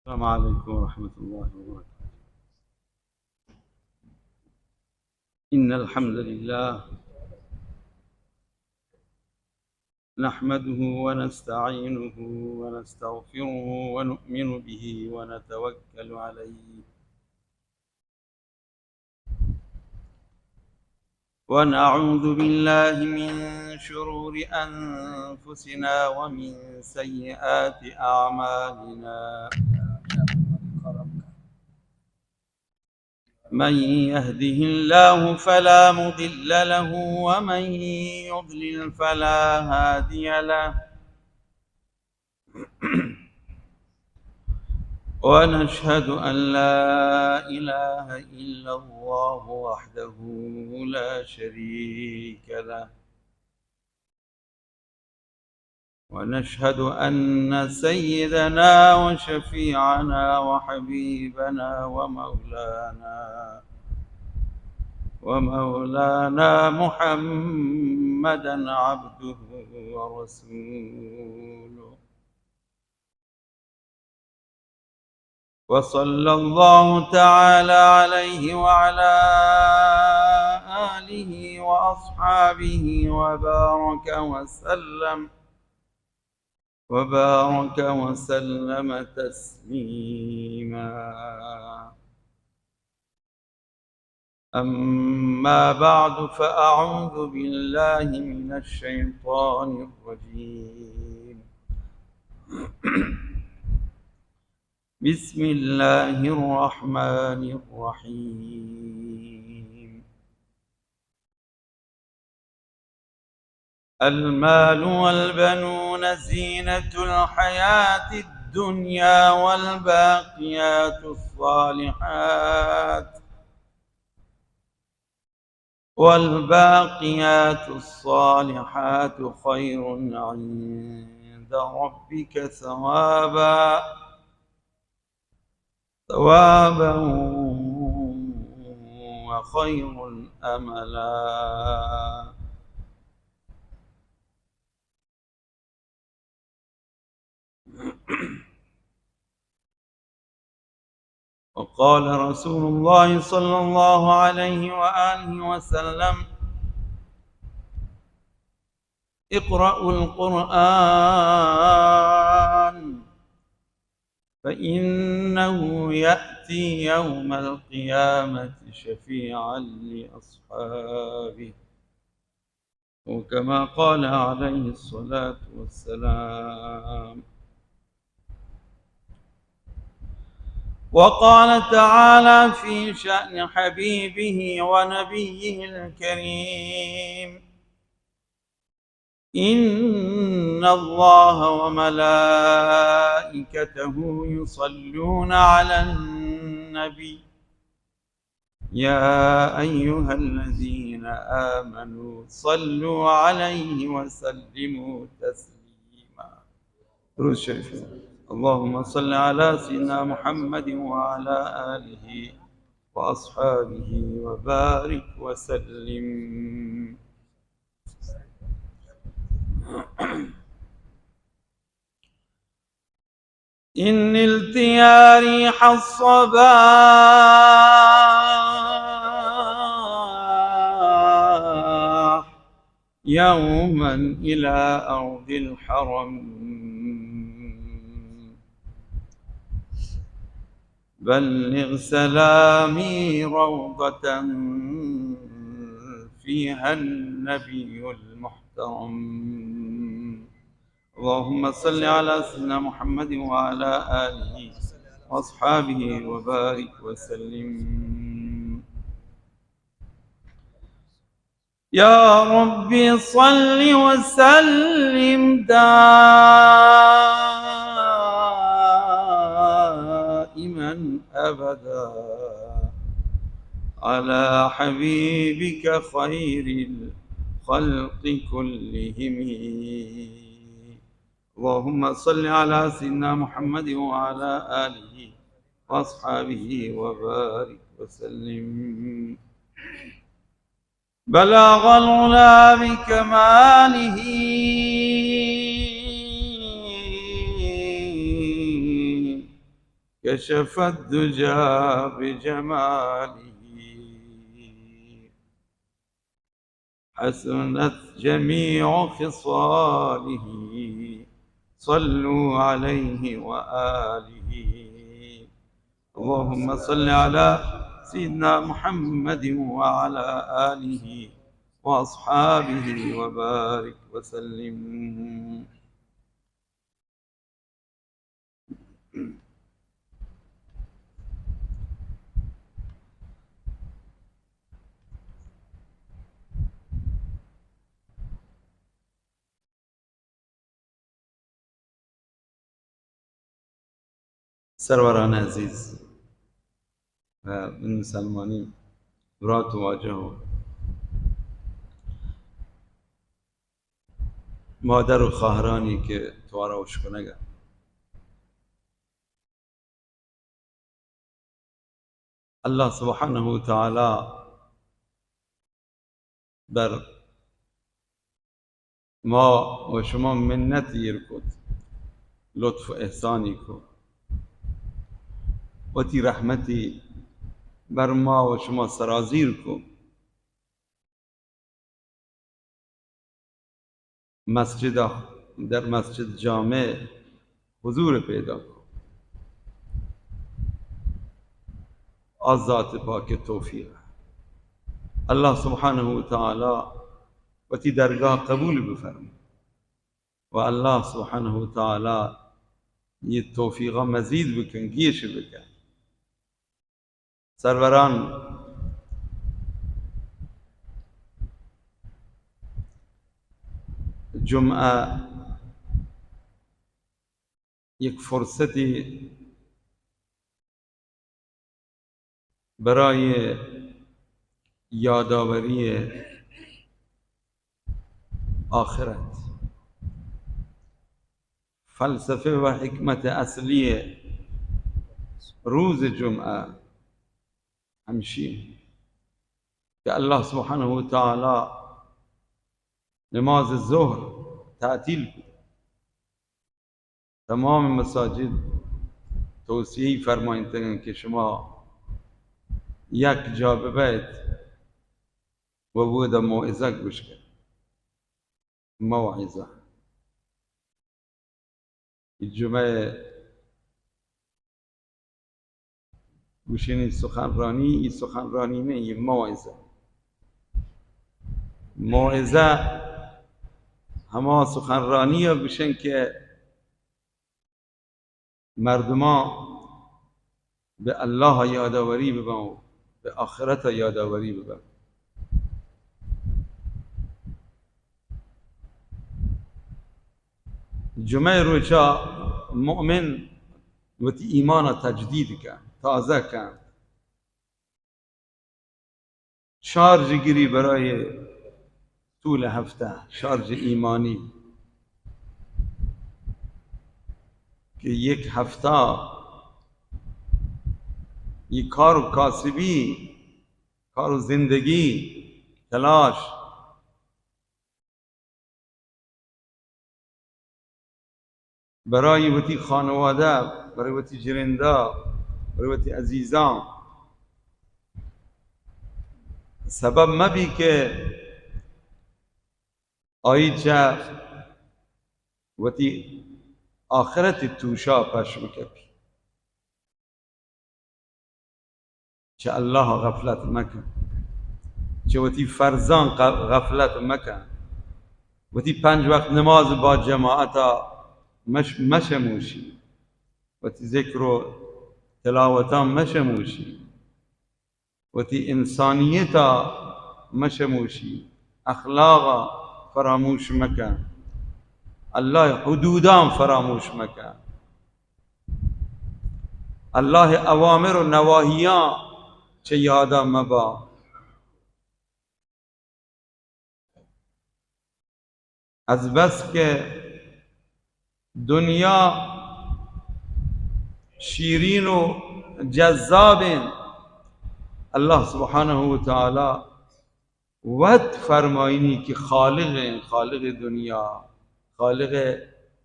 السلام عليكم ورحمة الله وبركاته. إن الحمد لله نحمده ونستعينه ونستغفره ونؤمن به ونتوكل عليه، ونعوذ بالله من شرور أنفسنا ومن سيئات أعمالنا. من يهده الله فلا مضل له، ومن يضلل فلا هادي له. ونشهد أن لا إله إلا الله وحده لا شريك له، ونشهد أن سيدنا وشفيعنا وحبيبنا ومولانا، ومولانا محمدا عبده ورسوله. وصلى الله تعالى عليه وعلى آله وأصحابه وبارك وسلم، وبارك وسلم تسليما. أما بعد، فأعوذ بالله من الشيطان الرجيم. بسم الله الرحمن الرحيم. المال والبنون زينة الحياة الدنيا، والباقيات الصالحات، والباقيات الصالحات خير عند ربك ثوابا، ثوابا وخير أملا. وقال رسول الله صلى الله عليه وآله وسلم: اقرأوا القرآن فإنه يأتي يوم القيامة شفيعا لأصحابه، أو كما قال عليه الصلاة والسلام. وقال تعالى في شأن حبيبه ونبيه الكريم: إن الله وملائكته يصلون على النبي، يا أيها الذين آمنوا صلوا عليه وسلموا تسليما. درود شریف. اللهم صل على سيدنا محمد وعلى آله وأصحابه وبارك وسلم. إن التياريح الصباح يوما إلى أرض الحرم، بلغ سلامي روضة فيها النبي المحترم. اللهم صل على سيدنا محمد وعلى آله وأصحابه وبارك وسلم. يا رب صل وسلم دائما أبدا على حبيبك خير الخلق كلهم. اللهم صل على سيدنا محمد وعلى آله وأصحابه وبارك وسلم. بلغ العلا بكماله، كشف الدجى بجماله، حسنت جميع خصاله، صلوا عليه وآله. اللهم صل على سيدنا محمد وعلى آله وأصحابه وبارك وسلم. سروران عزیز و من مسلمانی برات و واجہ و مادر و خواہرانی کہ توارا اشکنگ ء، اللہ سبحانہ و تعالی بر ما و شما منت ایر کت، لطف و احسانی کو، وتی رحمتی بر ما و شما سرازیر کو. مسجد، در مسجد جامع حضور پیدا کو. آ ذات پاک توفیق. اللہ سبحانہ و تعالی وتی درگاہ قبول بفرما و اللہ سبحانہ و تعالی یہ توفیقا مزید بکن، گیش بکن. سروران، جمعہ یک فرصتی برای یادآوری آخرت، فلسفه و حکمت اصلی روز جمعه ہمشی کہ اللہ سبحانہ و تعالی نماز ظہر تعطیل کو. تمام مساجد توصیہ فرمائنتگن کہ شما یک جا ببیت و بودا موعظہ گوش کن. موعظہ. جمعہ گوشنی سخنرانی، ای سخنرانی نہیں، یہ موعظہ. موعظہ ہما سخنرانی گوشن کہ مردمان بہ اللہ یادآوری ببن و بہ آخرت یادآوری ببن. جمعہ روچا مؤمن وتی ایمان تجدید کن، تازہ کن. شارژ گری برای طول ہفتہ، شارژ ایمانی کہ یک ہفتہ یہ کار و کاسبی، کار و زندگی، تلاش، برای وتی خانوادہ، برای وتی جرندہ، برای وتی عزیزاں سبب مبی کہ آئی چہ وتی آخرت توشا پش بکپی. چہ اللہ غفلت مکن، چہ وتی فرضاں غ-، غفلت مکن، وتی پنج وقت نماز با جماعتا مش-، مشموشی، وتی ذکر و تلاوتاں مشموشی، وتی انسانیتا مشموشی، اخلاقا فراموش مکن، اللہ حدوداں فراموش مکن. اللہ اوامر و نواہیاں چہ یادا مبا. از بس کہ دنیا شیرین و جذابیں، اللہ سبحانہ و تعالی وت فرمائینی کہ خالق ہیں، خالق دنیا، خالق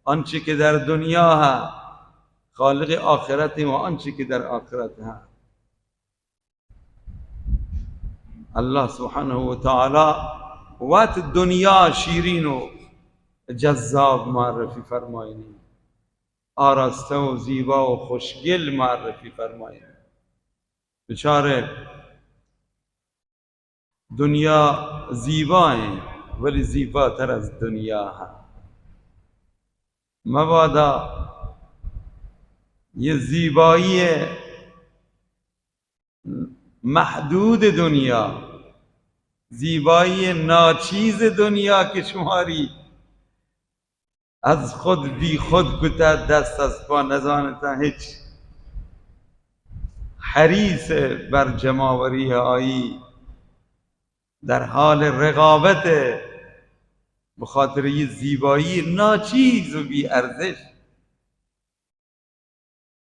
انچہ کہ در دنیا ہے، خالق آخرت و آنچه که در آخرت هست. الله سبحانه و تعالی وت دنیا شیرین و جذاب معرفی فرمائنی، آراسته و زیبا و خوشگل معرفی فرمائنی. بچاره، دنیا زیبا ایں، ولی زیباتر از دنیا هست. مبادا یه زیبایی محدود دنیا، زیبایی ناچیز دنیا که شماری از خود بی خود کتہ، دست از پا نزانتہ، هچ حریص بر جماوری آئی در حال رقابت، بخاطر یہ زیبایی ناچیز و بی ارزش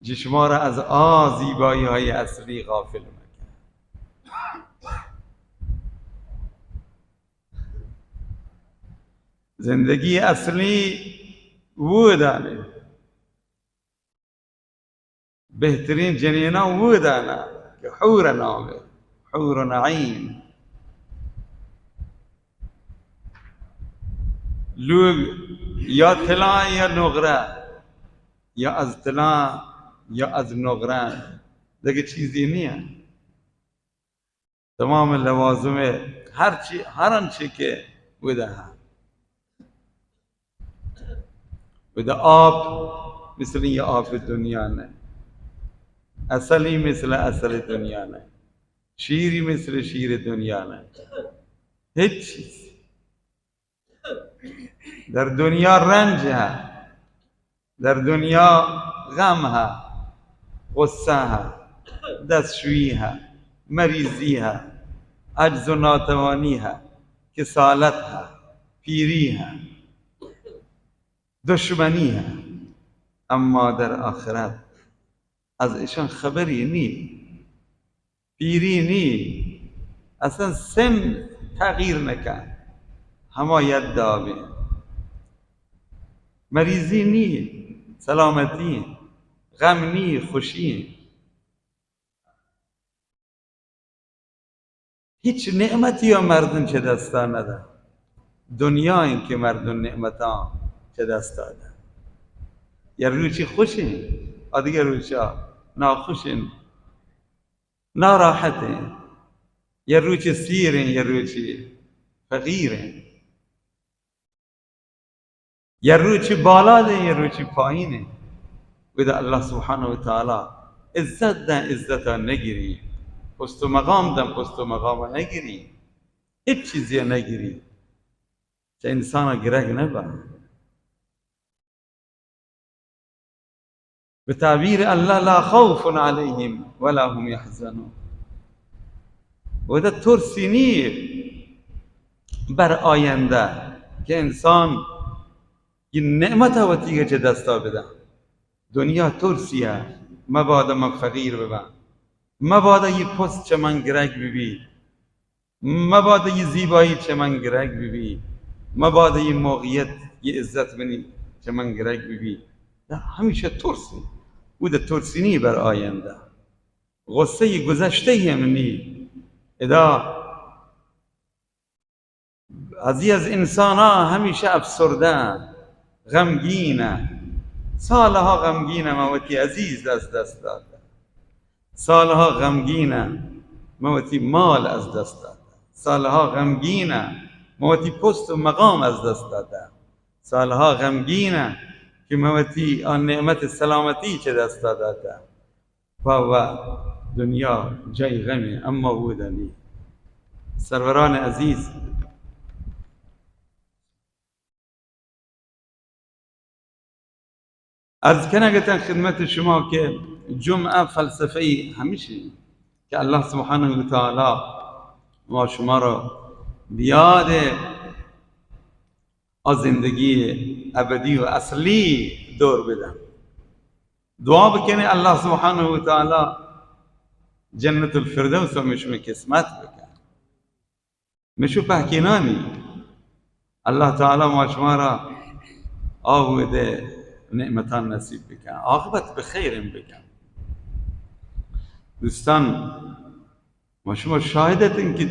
جی شما را از آ زیبایی های اصلی غافل مکن. زندگی اصلی وودانے، بہترین جنیناں وودانا کہ حور نامے، حور عین. لوگ یا طلا یا نقره، یا از طلا یا از نقره، دگه چیزی نیه. تمام لوازم، هر چی، هر آنچه که ودا هست. ودا آپ مثل یہ آپ دنیا نه، عسلی مثل عسل دنیا نه، شیری مثل شیر دنیا نه، هیچ چیز. در دنیا رنج هست، در دنیا غم هست، غصه هست، دستشویی هست، مریضی هست، عجز و ناتوانی هست، کسالت هست، پیری هست، دشمنی هست. اما در آخرت از ایشان خبری نی. پیری نی، اصلاً سن تغییر نکن، ہما یک دابیں. مریضی نی، سلامتی، غم نی، خوشی. هیچ نعمتی ها مردم چه دستا نده. دنیا این که مردم نعمتان چه دستا ده. یا روچی خوشین، آ دیگه روچا ناخوشین. ناراحتیں، یا روچی سیریں، یا روچی فقیریں، یا روچی بالادیں، یا روچی پائینیں. ودا اللہ سبحانہ و تعالی عزت دن، عزتا نگری، پست و مقام دن، پست و مقاما نگری، هیچ چیزی نگری. چه انسانا گرگ نبا. به تعبیر الله، لا خوف علیهم ولا هم یحزنون. ودا ترسی نی بر آینده که انسان یہ نعمت وتیگه چه دستا بدن. دنیا ترسیه، مبادا من فقیر ببن، مبادا یہ پست چه من گرگ ببی، مبادا یہ زیبایی چه من گرگ ببی، مبادا یہ موقعیت، یہ عزت منی چه من گرگ ببی. نه، همیشه ترسی. او ده ترسی نی بر آینده. غصهٔ گذشته هم نی. ادا بعضی از انسانا همیشه افسرده، غمگینه. سالها غمگینه، من وتی عزیز از دست داده. سالها غمگینه، من وتی مال از دست داده. سالها غمگینه، من وتی پست و مقام از دست داده. سالها غمگینه که من وتی آن نعمت سلامتی چه دستا داده. پہ و دنیا جای غمیں، اما اودا نی. سروران عزیز، عرض کنگ اتاں خدمت شما کہ جمعہ فلسفہ ہمیشی کہ اللہ سبحانہ و تعالی ما شما را بیاد آ زندگی ابدی و اصلی دور بدن. دعا بکنیں اللہ سبحانہ و تعالی جنت الفردوس ہمیں شمئے قسمت بکن. مشو پہکینانی اللہ تعالی ما شما را آ وہدے نعمتان نصیب بکن، عاقبت بخیر بکن. دوستان، ما شما شاهد اتن که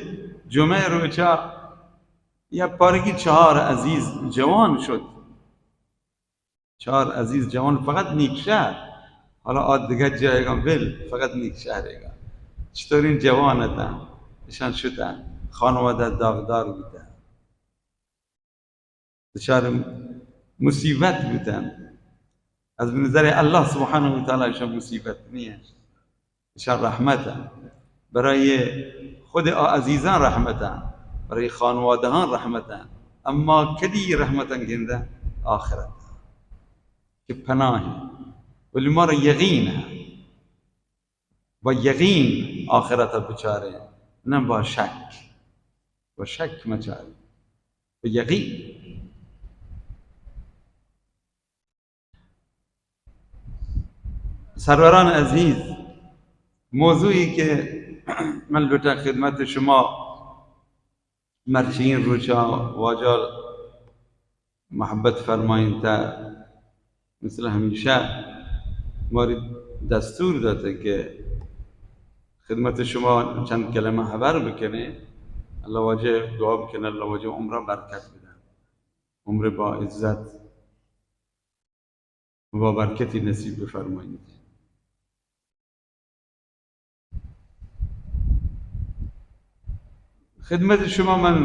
جمعه روچا یا پارگی چهار عزیز جوان شد، چهار عزیز جوان فقط نیکشهر، حالا آ دگه جایگان بل، فقت نیکشهرگان چطورین جوان اتن، اشان شتن، خانواده داغدار بودن، دچار مصیبت بوتن، از نظر الله سبحانه و تعالی اشان مصیبت نیه، اشان رحمته، برای خود آ عزیزان رحمته، برای خانوادهان رحمته، اما کدی رحمتان گنده؟ آخرت که پناهه، ولی ما را یقینه، با یقین آخرت بچاره، نه با شک، با شک مچاره، با یقین. سروران عزیز، موضوعی که من لوٹاں خدمت شما مرچی این روچا واجہ محبت فرمائینتا، مثل همیشه ماری دستور داته که خدمت شما چند کلمه خبر بکنه. الله واجه دعا بکنه، الله واجه عمره برکت بده، عمر با عزت و با برکتی نصیب بفرمائینت. خدمت شما من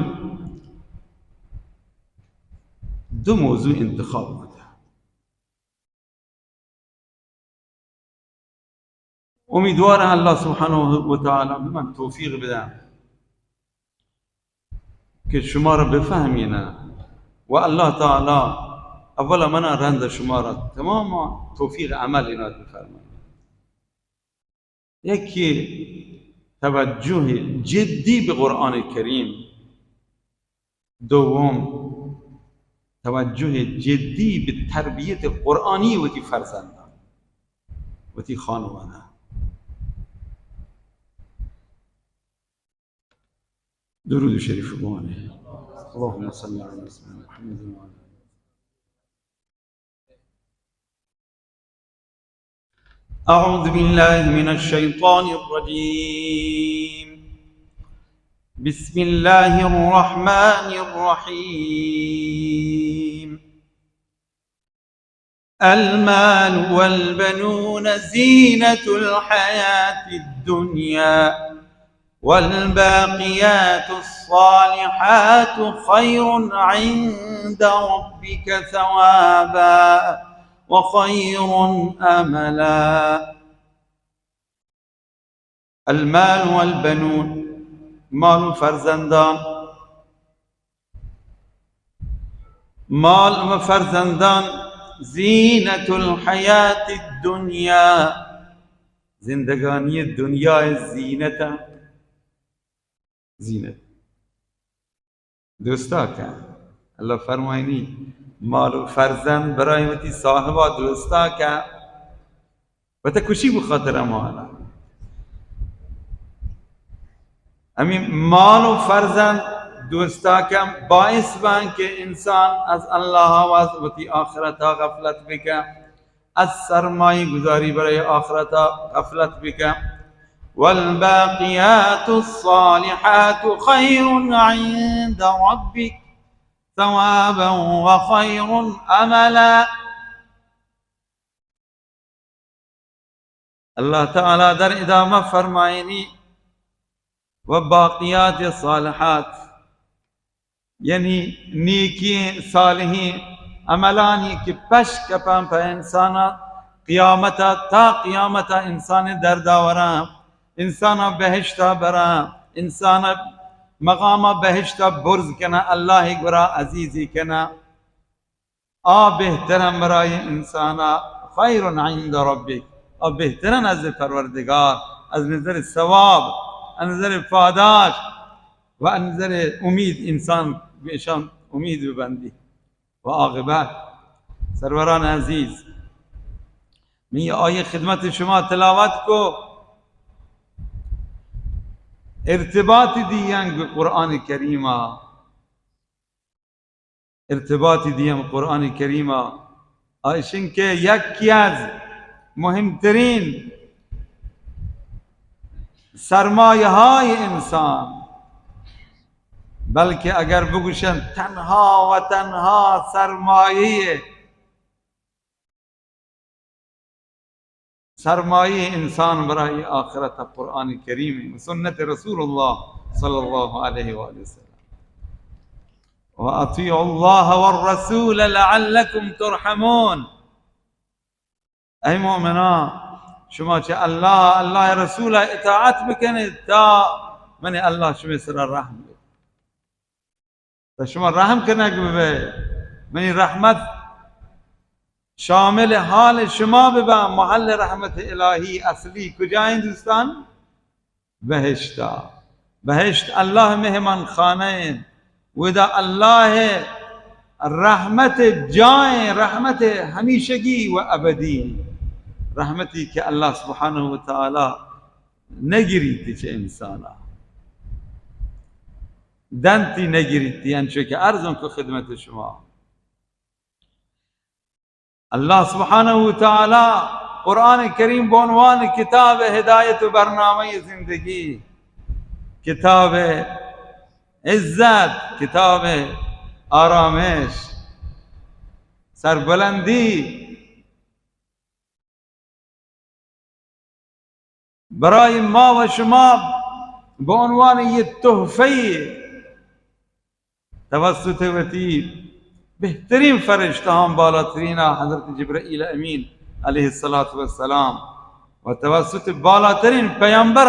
دو موضوع انتخاب کتہ. امیدوارم الله سبحانه و تعالی به من توفیق بدن که شما را بفهمینه و الله تعالی اولا منا رند شما را تمام توفیق عمل عنایت بفرمایید. یکی توجه جدی به قرآن کریم، دوم توجه جدی به تربیت قرآنی وتی فرزندان، وتی خانواده. درود شریف بوانه. اللهم صل علی سیدنا محمد و علی آله. أعوذ بالله من الشيطان الرجيم. بسم الله الرحمن الرحيم. المال والبنون زينة الحياة الدنيا والباقيات الصالحات خير عند ربك ثوابا وخير أملا. المال والبنون، مال و فرزندان. مال و فرزندان زینت الحیات الدنیا، زندگانی دنیا زینت. زینت. دوستا کن. اللہ فرمائنی، مال و فرزند برای وتی صاحبا دوستا کن. وتا کشی بخاطر مالا. ہمیں مال و فرزند دوستا کن باعث بان کہ انسان از اللہ و از وتی آخرتا غفلت بکن. از سرمایہ گذاری برای آخرتا غفلت بکن. والباقیات الصالحات خیر عند ربک ثوابا وخیر املا. اللہ تعالی در ادامہ فرمائنی، و باقیات صالحات، یعنی نیکی صالحین عملانی کہ پش کپن پہ انسانا قیامتا، تا قیامتا انسان دردا ورن، انسانا بہشتا برن، انسانا مقاما بہشتا برز کنن، اللہ گورا عزیزی کنن. آ بہترن برای انسانا، خیر عند ربک، آ بہترن از پروردگار، از نظر ثواب، از نظر پاداش و از نظر امید، انسان بہ اشان امید ببندی. و عاقبت، سروران عزیز، من یہ آیہ خدمت شما تلاوت کو، ارتباط دیئن گو قرآن کریمہ. ارتباطی دیم قرآن کریمہ، ایشن کہ یکی از مهمترین سرمایه‌های انسان، بلکه اگر بگوشن تنها و تنها سرمایهٔ، سرمایهٔ انسان برای آخرت قرآن کریم و سنت رسول الله صلی الله علیه و آله وسلم. و اطیعوا الله والرسول لعلکم ترحمون. ای مؤمنان، شما چه الله، الله رسول اطاعت بکنید تا من الله شما سر رحم بکنید. تا شما رحم کنگ ببه، منی رحمت شامل حال شما ببه. محل رحمت الهی اصلی کجائیں دوستان؟ بہشتا. بہشت اللہ مہمان خانہ انت، ودا اللہ رحمت جائیں، رحمت ہمیشگی و ابدی، رحمتی کہ اللہ سبحانہ و تعالی نگریتی چہ انسانا، دنتی نگریتی، انچو کہ عرض کو خدمت شما. اللہ سبحانہ و تعالی قرآن کریم بہ عنوان کتاب ہدایت و برنامہ زندگی، کتاب عزت، کتاب آرامش، سربلندی، برای ما و شما بہ عنوان یہ تحفہ توسط وتی بہترین فرشتہاں، بالاترین حضرت جبرائیل امین علیہ الصلوۃ والسلام و توسط بالاترین پیامبر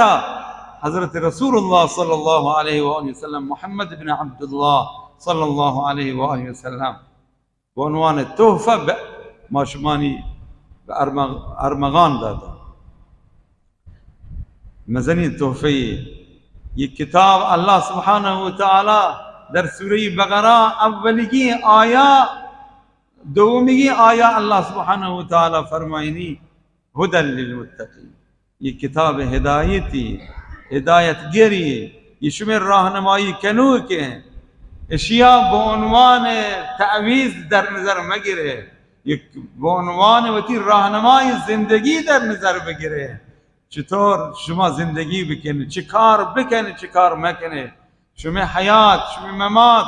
حضرت رسول اللہ صلی اللہ علیہ و آلہ وسلم، محمد بن عبداللہ صلی اللہ علیہ و آلہ وسلم، بہ عنوان تحفہ بہ ما شمانی بہ ارمغ-، ارمغان داتا. مزنیں تحفہ یہ کتاب اللہ سبحانہ و تعالی در سورہ بقرہ اولیگی آیا، دومیگی آیا اللہ سبحانہ و تعالی فرمائنی، هدی للمتقین. یہ کتاب ہدایتی، ہدایت گری، یہ شمئے راہنمائی کنوکیں. اشیا بہ عنوان تعویذ در نظر مگرے، یہ بہ عنوان وتی راہنمائی زندگی در نظر بگرے. چطور شما زندگی بکن، چہ کار بکن، چہ کار مکنے. شمئے حیات، شمئے ممات،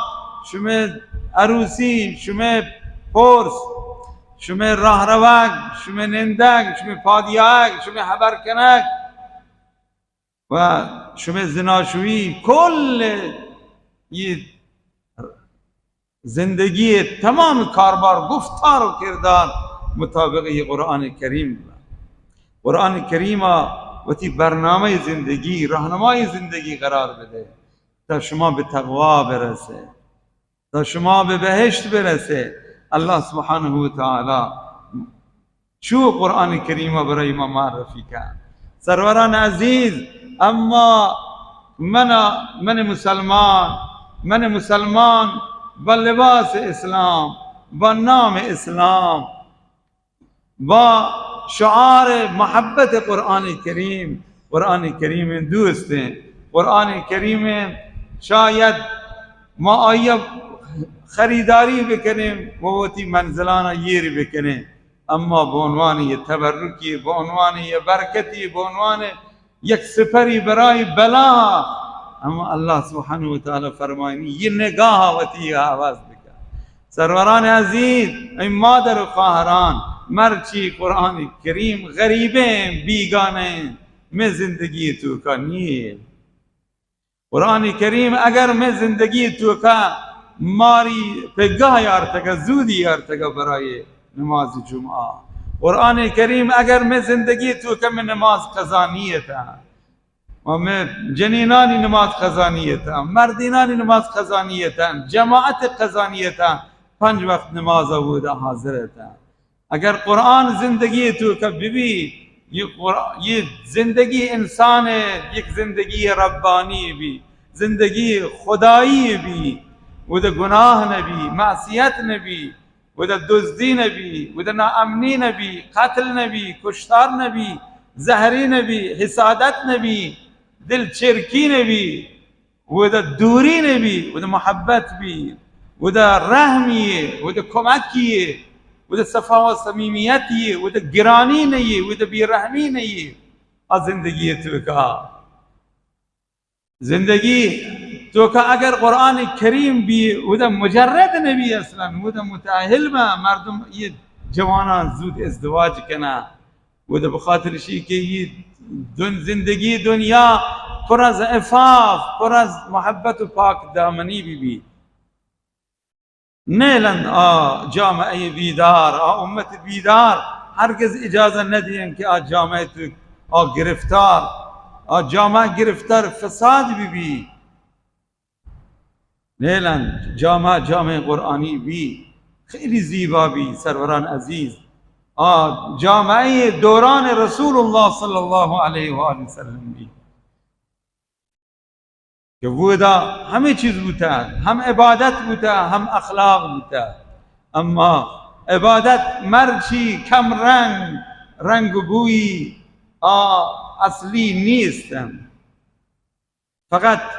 شمئے عروسی، شمئے پرس، شمئے راہ روگ، شمئے نندگ، شمئے پادیاگ، شمئے حبر کنگ و شمئے زناشویی، کل یہ زندگی تمام کاربار، گفتار و کردار مطابق یہ قرآن کریم. قرآن کریم وتی برنامہ زندگی، راہنمائی زندگی قرار بدے. تا شما بہ تقوا برسے، تا شما بہ بہشت برسے. اللہ سبحانہ و تعالی چو قرآن کریم برای ما معرفی کن. سروران عزیز، اما من، من مسلمان، من مسلمان با لباس اسلام، با نام اسلام، با شعار محبت قرآن کریم، قرآن کریم دوستیں، قرآن کریم شاید ما آئی خریداری بکنیں و وتی منزلانا ایر بکنیں، اما بہ عنوان یہ تبرکی، بہ عنوان یہ برکتی، بہ عنوان یک سپری برای بلا، ہم اللہ سبحانہ و تعالی فرمائنی، یہ نگاہ وتی عوض بکن. سروران عزیز، ای مادر و خواہران، مرچی قرآن کریم غریبیں، بیگانہیں، میں زندگی توکا نیے. قرآن کریم اگر میں زندگی توکا ماری پگاہ یارتگا، زودی یارتگا برای نماز جمعہ. قرآن کریم اگر میں زندگی توکا میں نماز قضا نیتا، و میں جنینانی نماز قضا نیتا، مردینانی نماز قضا نیتا، جماعت قضا نیتا، پنج وقت نماز اودا حاضر تا. اگر قرآن زندگی توکا ببی، یہ قرآن، یہ زندگی انسان ہے، یک زندگی ربانی بی، زندگی خدائی بی، ودا گناہ نبی، معصیت نبی، ودا دزدی نبی، ودا ناامنی نبی، قتل نبی، کشتار نبی، زہری نبی، حسادت نبی، دل چرکی نبی، ودا دوری نبی، ودا محبت بی، ودا رحمی، ودا کمکی، ودا صفا و صمیمیت یے، ودا گرانی نہ یے، ودا بے رحمی نہ یے۔ آ زندگی توکا، زندگی توکا اگر قرآن کریم بی، ودا مجرد نبی اصلاً، ودا متأہل با، مردم یہ جوانان زود ازدواج کنا، ودا بخاطر شی کہ یہ دن-، زندگی دنیا پر از عفاف، پر از محبت و پاک دامنی بی بی۔ نیلند آ جامعہ بیدار، آ امت بیدار، ہرگز اجازہ نہ دیں کہ آ جامعہ تو، آ گرفتار، آ جامعہ گرفتار فساد بی بی۔ نیلند جامعہ، جامعہ قرآنی بی، خیلی زیبا بی، سروران عزیز۔ آ جامعہ دوران رسول اللہ صلی اللہ علیہ وآلہ وسلم بی۔ کہ اودا ہمے چیز بوتا، ہم عبادت بوتا، ہم اخلاق بوتا۔ اما عبادت مرچی کم رنگ، رنگ و بوئی آ اصلی نیست۔ فقط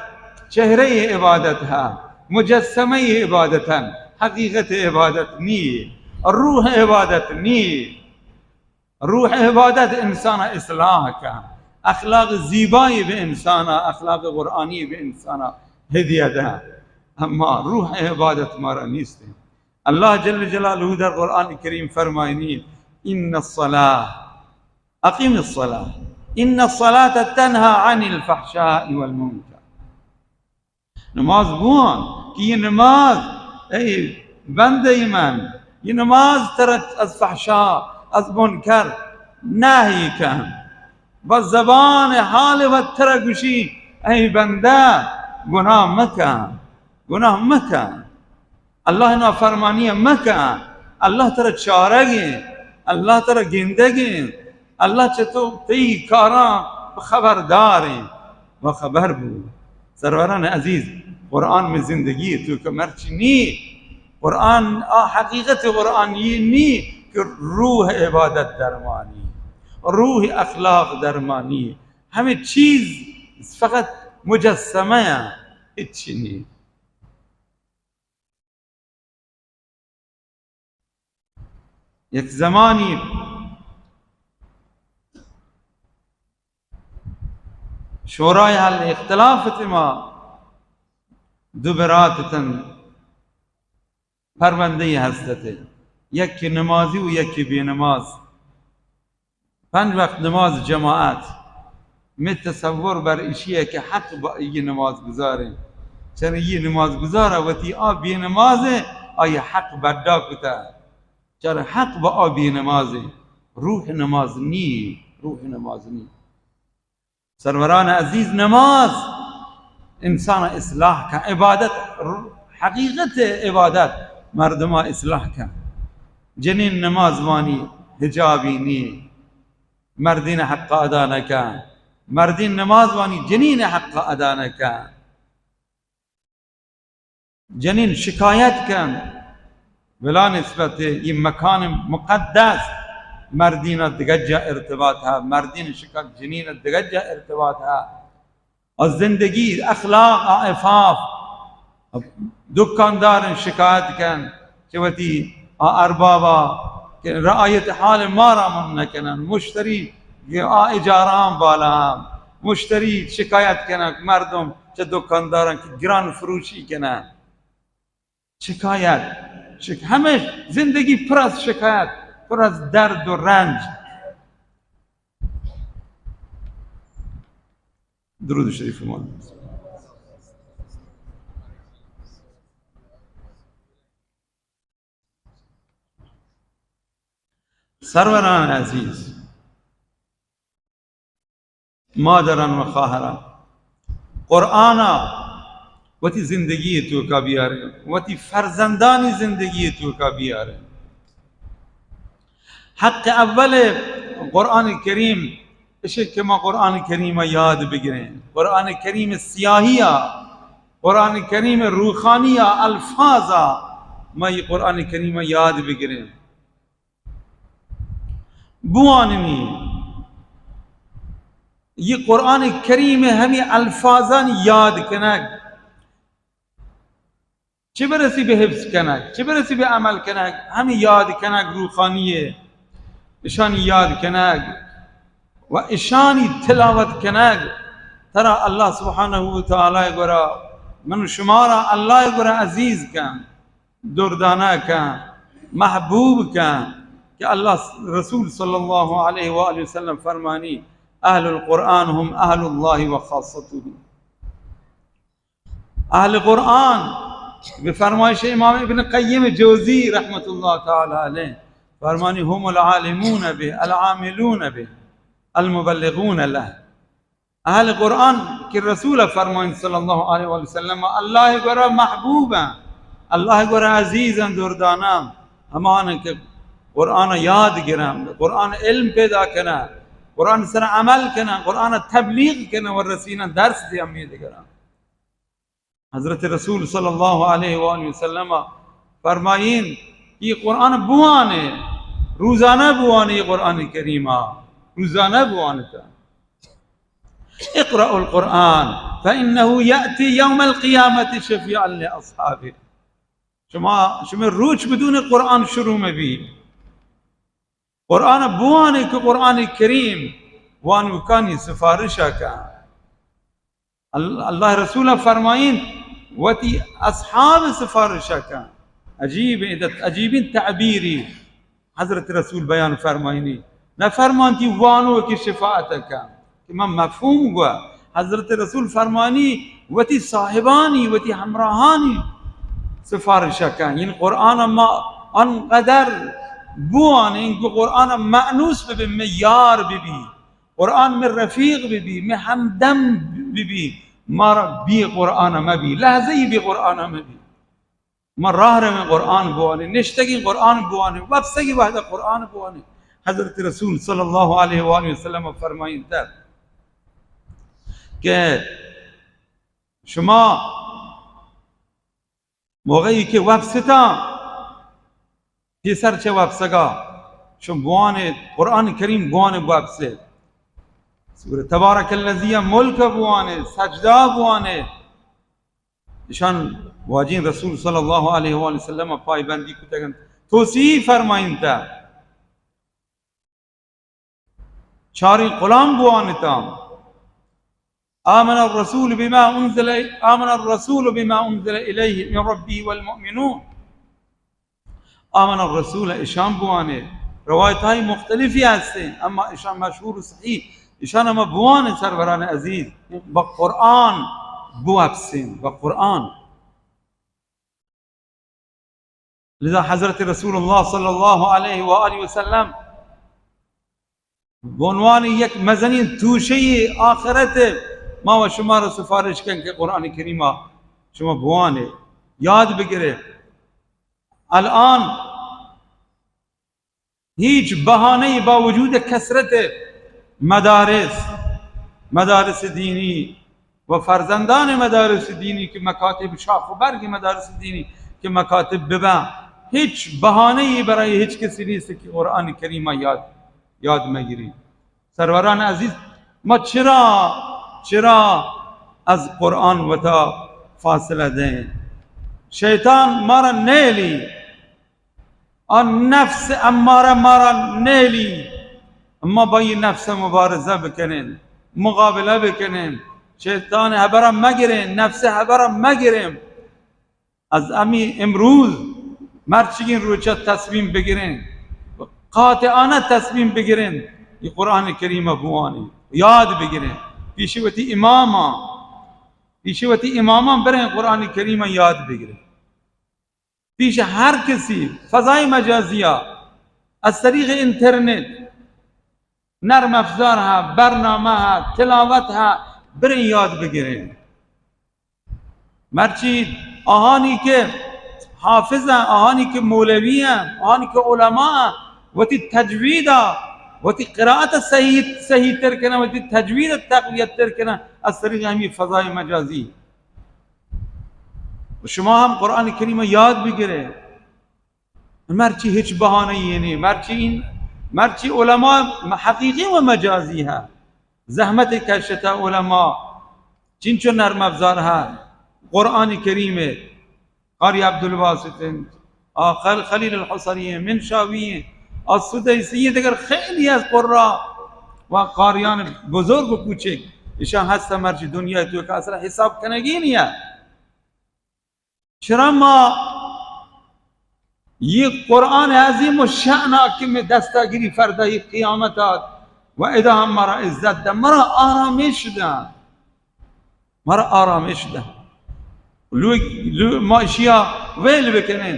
چہرہ عبادت ہا، مجسمہ عبادت ہن، حقیقت عبادت نی، روح عبادت نی۔ روح عبادت انسان اصلاح کا، اخلاق زیبائی بہ انسانا، اخلاق قرآنی بہ انسانا ہدیہ دا۔ اما روح عبادت مارا نیست۔ اللہ جل جلالہ در قرآن کریم فرمائنی، ان الصلاة، اقیم الصلاة، ان الصلاة تنہی عن الفحشاء والمنکر۔ نماز بوان کہ یہ نماز، اے بندہ من، یہ نماز ترا از فحشا، از منکر نہی کن۔ بس زبان حال و ترا گوشی، اے بندہ، گناہ مکن، گناہ مکن۔ اللہ نافرمانی مکن، اللہ ترا چارگیں، اللہ ترا گندگیں، اللہ چہ تو تئی کاراں خبرداریں، و خبر بو۔ سروران عزیز، قرآن میں زندگی تو کہ مرچی نی، قرآن آ حقیقت قرآن یہ نی کہ روح عبادت درمانی، روح اخلاق درمانی، ہمیں چیز فقط مجسمہ ہیں، ہچی نی۔ یک زمانی شورای حل اختلاف ات، ما دو برات اتن، پروندہ ہست ات، یکی نمازی و یکی بے نماز۔ پنج وقت نماز جماعت، میں تصور بر اشی ہے کہ حق با یہ نماز گزاریں۔ چرا یہ نماز گزارا وتی آ بے نماز ہے، آئی حق بڈا کتا۔ چرا حق با آ بے نماز ہے۔ روح نماز نی، روح نماز نی۔ سروران عزیز، نماز انسان اصلاح کا، عبادت، حقیقت عبادت مردما اصلاح کا۔ جنین نماز وانی حجابی نی، مردین حق ادا نہ کن، مردین نماز وانی جنین حق ادا نہ کن۔ جنین شکایت کن، بلا نسبت یہ مکان مقدس، مردین دگہ جا ارتباط ہے، مردین شکایت جنین دگہ جا ارتباط ہے۔ اور زندگی، اخلاق، عفاف، دکاندار شکایت کن کہ وتی آ اربابا کہ رعایت حال مارا من نکنن، مشتری کہ آ اجاران بالا، مشتری شکایت کنن، مردم چہ دکانداران کہ گران فروشی کنن۔ شکایت، شک-، ہمیں زندگی پر از شکایت، پر از درد و رنج۔ درود شریف مان۔ سروران عزیز، مادران و خواہران، قرآنا وتی زندگی توکا بیاریں، وتی فرزندانی زندگی توکا بیاریں۔ حق اول قرآن کریم اشی کہ ما قرآن کریم یاد بگریں، قرآن کریم سیاہیا، قرآن کریم روخانیا، الفاظا ما یہ قرآن کریم یاد بگریں۔ بواننی، یہ قرآن کریم ہمیں الفاظان یاد کنگ، چہ برسی بہ حفظ کنگ، چہ برسی بہ عمل کنگ، ہمے یاد کنگ روخانی ء، اشانی یاد کنگ و اشانی تلاوت کنگ ترا اللہ سبحانہ و تعالی گورا، من و شمارا اللہ گورا عزیز کن، دردانہ کن، محبوب کن، کہ اللہ رسول صلی اللہ علیہ وآلہ وسلم فرمانی، اہل القرآن هم اہل اللہ و خاصته۔ اہل قرآن، بہ فرمائش امام ابن قیم جوزی رحمت اللہ تعالی علیہ، فرمانی، هم العالمون به، العاملون به، المبلغون له۔ اہل قرآن کہ رسول فرمائن صلی اللہ علیہ وآلہ وسلم، اللہ گورا محبوب ہیں، اللہ گورا عزیز ہیں، دردانہ ہیں، ہمان ہیں کہ قرآن یاد گرن، قرآن علم پیدا کنن، قرآن سر عمل کنن، قرآن تبلیغ کنن و رسینن، درس دیان ہمے دگران۔ حضرت رسول صلی اللہ علیہ وآلہ وسلم فرمائین کہ یہ قرآن بوانے، روزانہ بوانے، یہ قرآن کریمہ روزانہ بوانتا۔ اقرأوا القرآن فإنه يأتي يوم القيامة شفيعا لأصحابه۔ شما، شما روچ بدون قرآن شروع مبی۔ قرآن بوانے کہ قرآن کریم وانوکانی سفارش کا۔ ال-، اللہ رسول فرمائین، وتی اصحاب سفارش کن۔ عجیب عدت، عجیبین تعبیری حضرت رسول بیان فرمائینی۔ نہ فرمانتی وانو کی شفاعت کن، کہ من مفہوم گوا۔ حضرت رسول فرمانی، وتی صاحبانی، وتی ہمراہانی سفارش کن۔ یعنی قرآن ما انقدر بوانین کہ قرآن مأنوس ببی، میں یار ببی۔ قرآن میں رفیق ببی، میں ہمدم ببی، مارا بی قرآن مبی، لحظہ ای بی قرآن مبی۔ ما راہ رویں قرآن بوانے، نشتگیں قرآن بوانے، وپسگی وحدہ قرآن بوانے۔ حضرت رسول صلی اللہ علیہ وآلہ وسلم فرمائینتا کہ شما موقعی کہ وپستا، پیسر چہ وپسگا، شما بوانے، قرآن کریم بوانے وپسے۔ سورہ تبارک الذی ملک بوانے، سجدہ بوانے۔ اشان واجین رسول صلی اللہ علیہ وآلہ وسلم پائبندی کتگن۔ توصیف فرمائینتا۔ چاریں کلام بوانتاں۔ آمن الرسول بما انزل، آمن الرسول بما انزل الیہ من ربی والمؤمنون۔ آمن الرسول اشان بوانے۔ روایت ہائی مختلفی ہستیں، اما اشان مشہور و صحیح، اشان ہما بوانے سروران عزیز، با قرآن بوپسیں، با قرآن۔ لذا حضرت رسول اللہ صلی اللہ علیہ وآلہ وسلم بہ عنوان یک مزنیں توشے آخرت ما و شما را سفارش کن کہ قرآن کریمہ شما بوانے، یاد بگرے۔ الان ہیچ بہانہ ای، باوجود کثرت مدارس، مدارس دینی و فرزندان مدارس دینی کہ مکاتب، شاخ و برگ مدارس دینی کہ مکاتب ببن، ہیچ بہانہ ای برای ہیچ کسی نیست کہ قرآن کریمہ یاد، یاد مگیری۔ سروران عزیز، ما چرا، چرا از قرآن وتا فاصلہ دیں؟ شیطان مارا نیلی، آ نفس امارہ مارا نیلی، ما با یہ نفس مبارزہ بکنیں، مقابلہ بکنیں، شیطان حبرہ مگریں، نفس حبرہ مگریں۔ از ہمی امروز مرچگیں روچہ تصمیم بگریں، قاطعانہ تصمیم بگریں، یہ قرآن کریمہ بوانیں، یاد بگریں، پیش وتی اماما، پیش وتی اماما بریں قرآن کریمہ یاد بگریں۔ پیش ہر کسی فضای مجازیہ از طریق انترنت، نرم افزار ہا، برنامہ ہا، تلاوت ہا، بریں یاد بگریں۔ مرچی آہانی کہ حافظ ہیں، آہانی کہ مولوی ہیں، آہانی کہ علماء ہیں، وتی تجوید ء، وتی قرائت صحیح، صحیح تر کنن، وتی تجوید تقویت تر کنن، از طریق ہمی فضای مجازی۔ و شما ہم قرآن کریم یاد بگرے۔ مرچی ہچ بہانہ ای نہیں، مرچی این، مرچی علماء حقیقی و مجازی ہے۔ زحمت کشتہ علماء، چنچو نرم افزار ہے، قرآن کریم ہے، قاری عبدالباسط انت، آ خل-، خلیل الحصری ہیں، منشاوی ہیں، آ سدیسی ہیں، دگر خیلی از قراء و قاریان بزرگ و کوچک، اشان ہست مرچی دنیا توکا اصلا حساب کنگی نیا۔ چرا ما یہ قرآن عظیم الشان کہ میں دستا گری، فردا یہ قیامت آت و ادا ہم مرا عزت دا، مرا آرامش دا۔ مرا آرامش دہ۔ لو، لو، ما اشیا ویل بکنیں،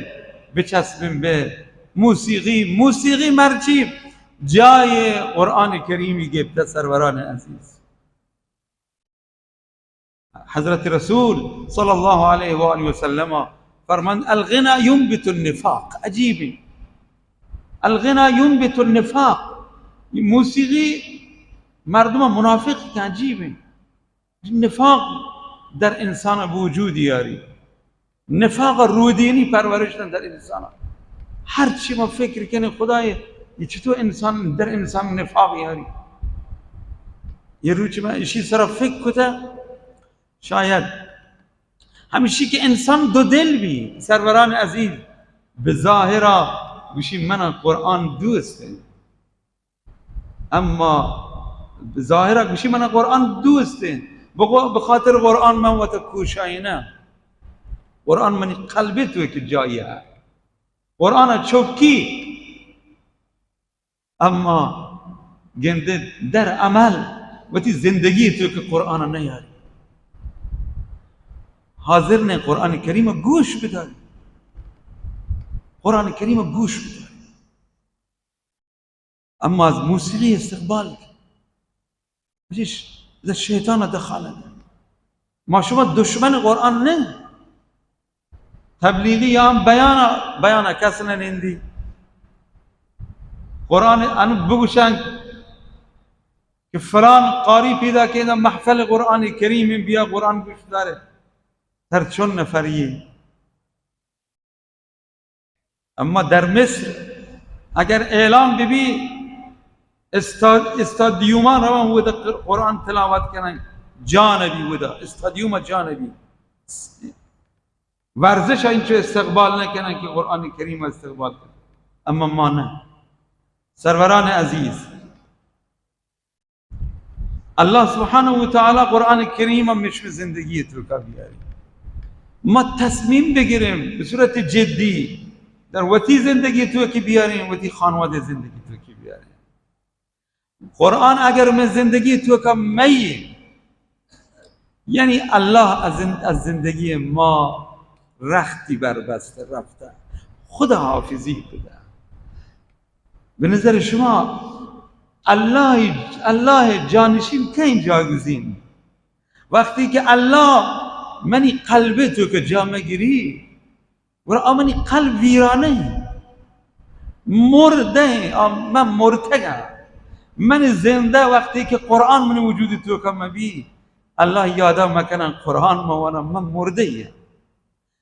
بچسبیں بہ موسیقی، موسیقی مرچی جائے قرآن کریمی گپتہ سروران عزیز۔ حضرت رسول صلی اللہ علیہ وآلہ وسلم فرمند، الغنا ينبت النفاق۔ عجیب ہے۔ الغنا ينبت النفاق۔ یہ موسیقی مردم منافق کا عجیب ہے۔ نفاق در انسان بوجود یاری، نفاق رودینی پرورش دن در انسان۔ ہر چی ما فکر کنیں خدای، یہ چطور انسان، در انسان نفاق یاری؟ یہ روچ میں اشی سر فکر کتا، شاید ہمشی کہ انسان دو دل بھی، سروران عزیز، بظاہرہ گوشی من قرآن دوست ہیں، اما ظاہرہ گوشی من قرآن دوست ہیں، بخو-، بخاطر قرآن من وت کوشائینہ، قرآن منی قلب تو کہ جایی ہے، قرآن چوکی، اما گندے در عمل وتی زندگی تو کہ قرآن نیاری۔ حاضر نے قرآن کریم گوش بداری، قرآن کریم گوش بداری۔ اما از موسیقی استقبال کن۔ بجیش، اذا شیطان دخالت۔ ما شما دشمن قرآن نہ۔ تبلیغی یا ہم بیانا، بیانا کس نہ نندی۔ قرآن ان بگوشن کہ فلان قاری پیدا کہ محفل قرآن کریم بیا قرآن گوش دارے۔ تر چون نفریے۔ اما در مصر اگر اعلان بہ بی، استا-، استادیوما روان ودا قرآن تلاوت کنن، جان بی ودا، استادیوما جان بی۔ ورزش انچو استقبال نہ کنن کہ قرآن کریم استقبال کنن۔ اما ما نہ۔ سروران عزیز، اللہ سبحانہ و تعالی قرآن کریم ہم مشم زندگی توکا بیاری۔ ما تصمیم بگیریں بہ صورت جدی در وتی زندگی توکی بیاریں، وتی خانوادہ زندگی توکی بیاریں۔ قرآن اگر میں زندگی توکا مئی، یعنی اللہ از زند-، از زندگی ما رختی بربسته رفته، خدا حافظی بده۔ بہ نظر شما اللہ، اللہ جانشین کئیں جاگزین؟ وقتی کہ اللہ منی قلب توکا جا مگری، گڑا آ منی قلب ویرانہ ہیں، مردہ ہیں، آ من مرتگا۔ من زندہ وقتی کہ قرآن منی وجود توکا مبی، اللہ یادا مکنن، قرآن موانا، من مردہ ہیں۔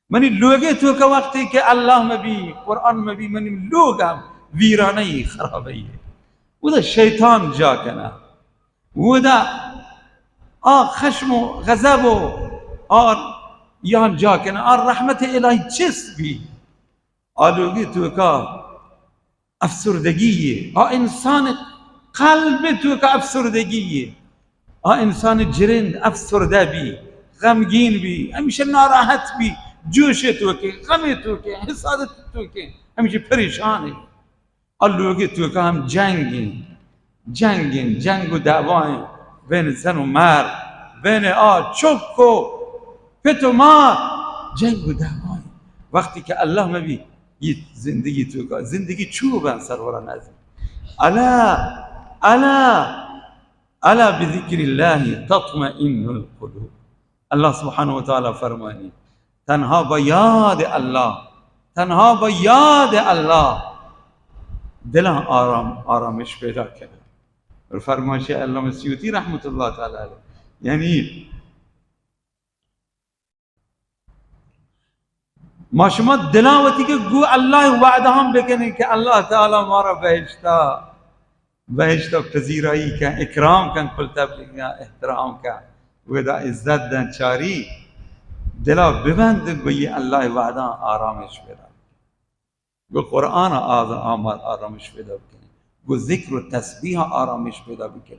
منی لوگے توکا وقتی کہ اللہ مبی، قرآن مبی، منی لوگ ہم ویرانہ ای، خرابہ ای۔ اودا شیطان جا کنا۔ اودا آ خشم و غضب و آ یان جا کنا۔ آ رحمت الہی چست بی۔ آ لوگے توکا افسردگی ہے، آ انسان قلب توکا افسردگی ہے، آ انسان جرند افسردہ بی، غمگین بی، ہمیشہ ناراحت بی، جوش توکے، غم توکے، حسادت توکے، ہمیشہ پریشان ہے۔ آ لوگے توکا ہم جنگ ہیں، جنگ ہیں، جنگ و دعوا ہیں، بین زن و مار، بین آ چک و پت و مار، جنگ و دعوا ہیں۔ وقتی کہ اللہ مبی، یہ زندگی توکا، زندگی چو بن سروران عزیز۔ الا، الا، الا بذکر اللہ تطمئن القلوب۔ اللہ سبحانہ و تعالی فرمانی، تنہا با یاد اللہ، تنہا با یاد اللہ دلاں آرام، آرامش پیدا کنا۔ اور فرمائش علامہ سیوطی رحمت اللہ تعالی علیہ، یعنی ما شما دلاں وتی کہ گو اللہ وعدہ ہم بکنیں کہ اللہ تعالی مارا بہشتا، بہشتا پذیرائی کن، اکرام کن، کل تبلیغیاں احترام کن، ودا عزت دن چاری۔ دلا ببند، گو یہ اللہ وعدہ آرامش پیدا بکن۔ گو قرآن آز-، آمار آرامش پیدا بکن۔ گو ذکر و تسبیح آرامش پیدا بکن۔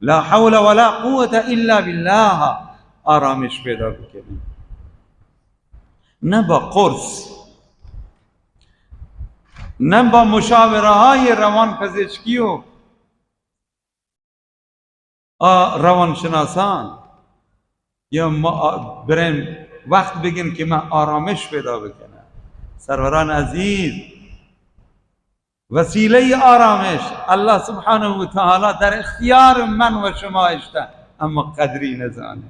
لا حول ولا قوة الا باللہ آرامش پیدا بکن۔ نہ با قرص، نہ با مشاورہ های روان پزشکی و آ روانشناسان یا ما آ برین وقت بگن کہ من آرامش پیدا بکنم۔ سروران عزیز، وسیلهٔ آرامش اللہ سبحانہ و تعالی در اختیار من و شما اشتہ، اما قدری نزانه۔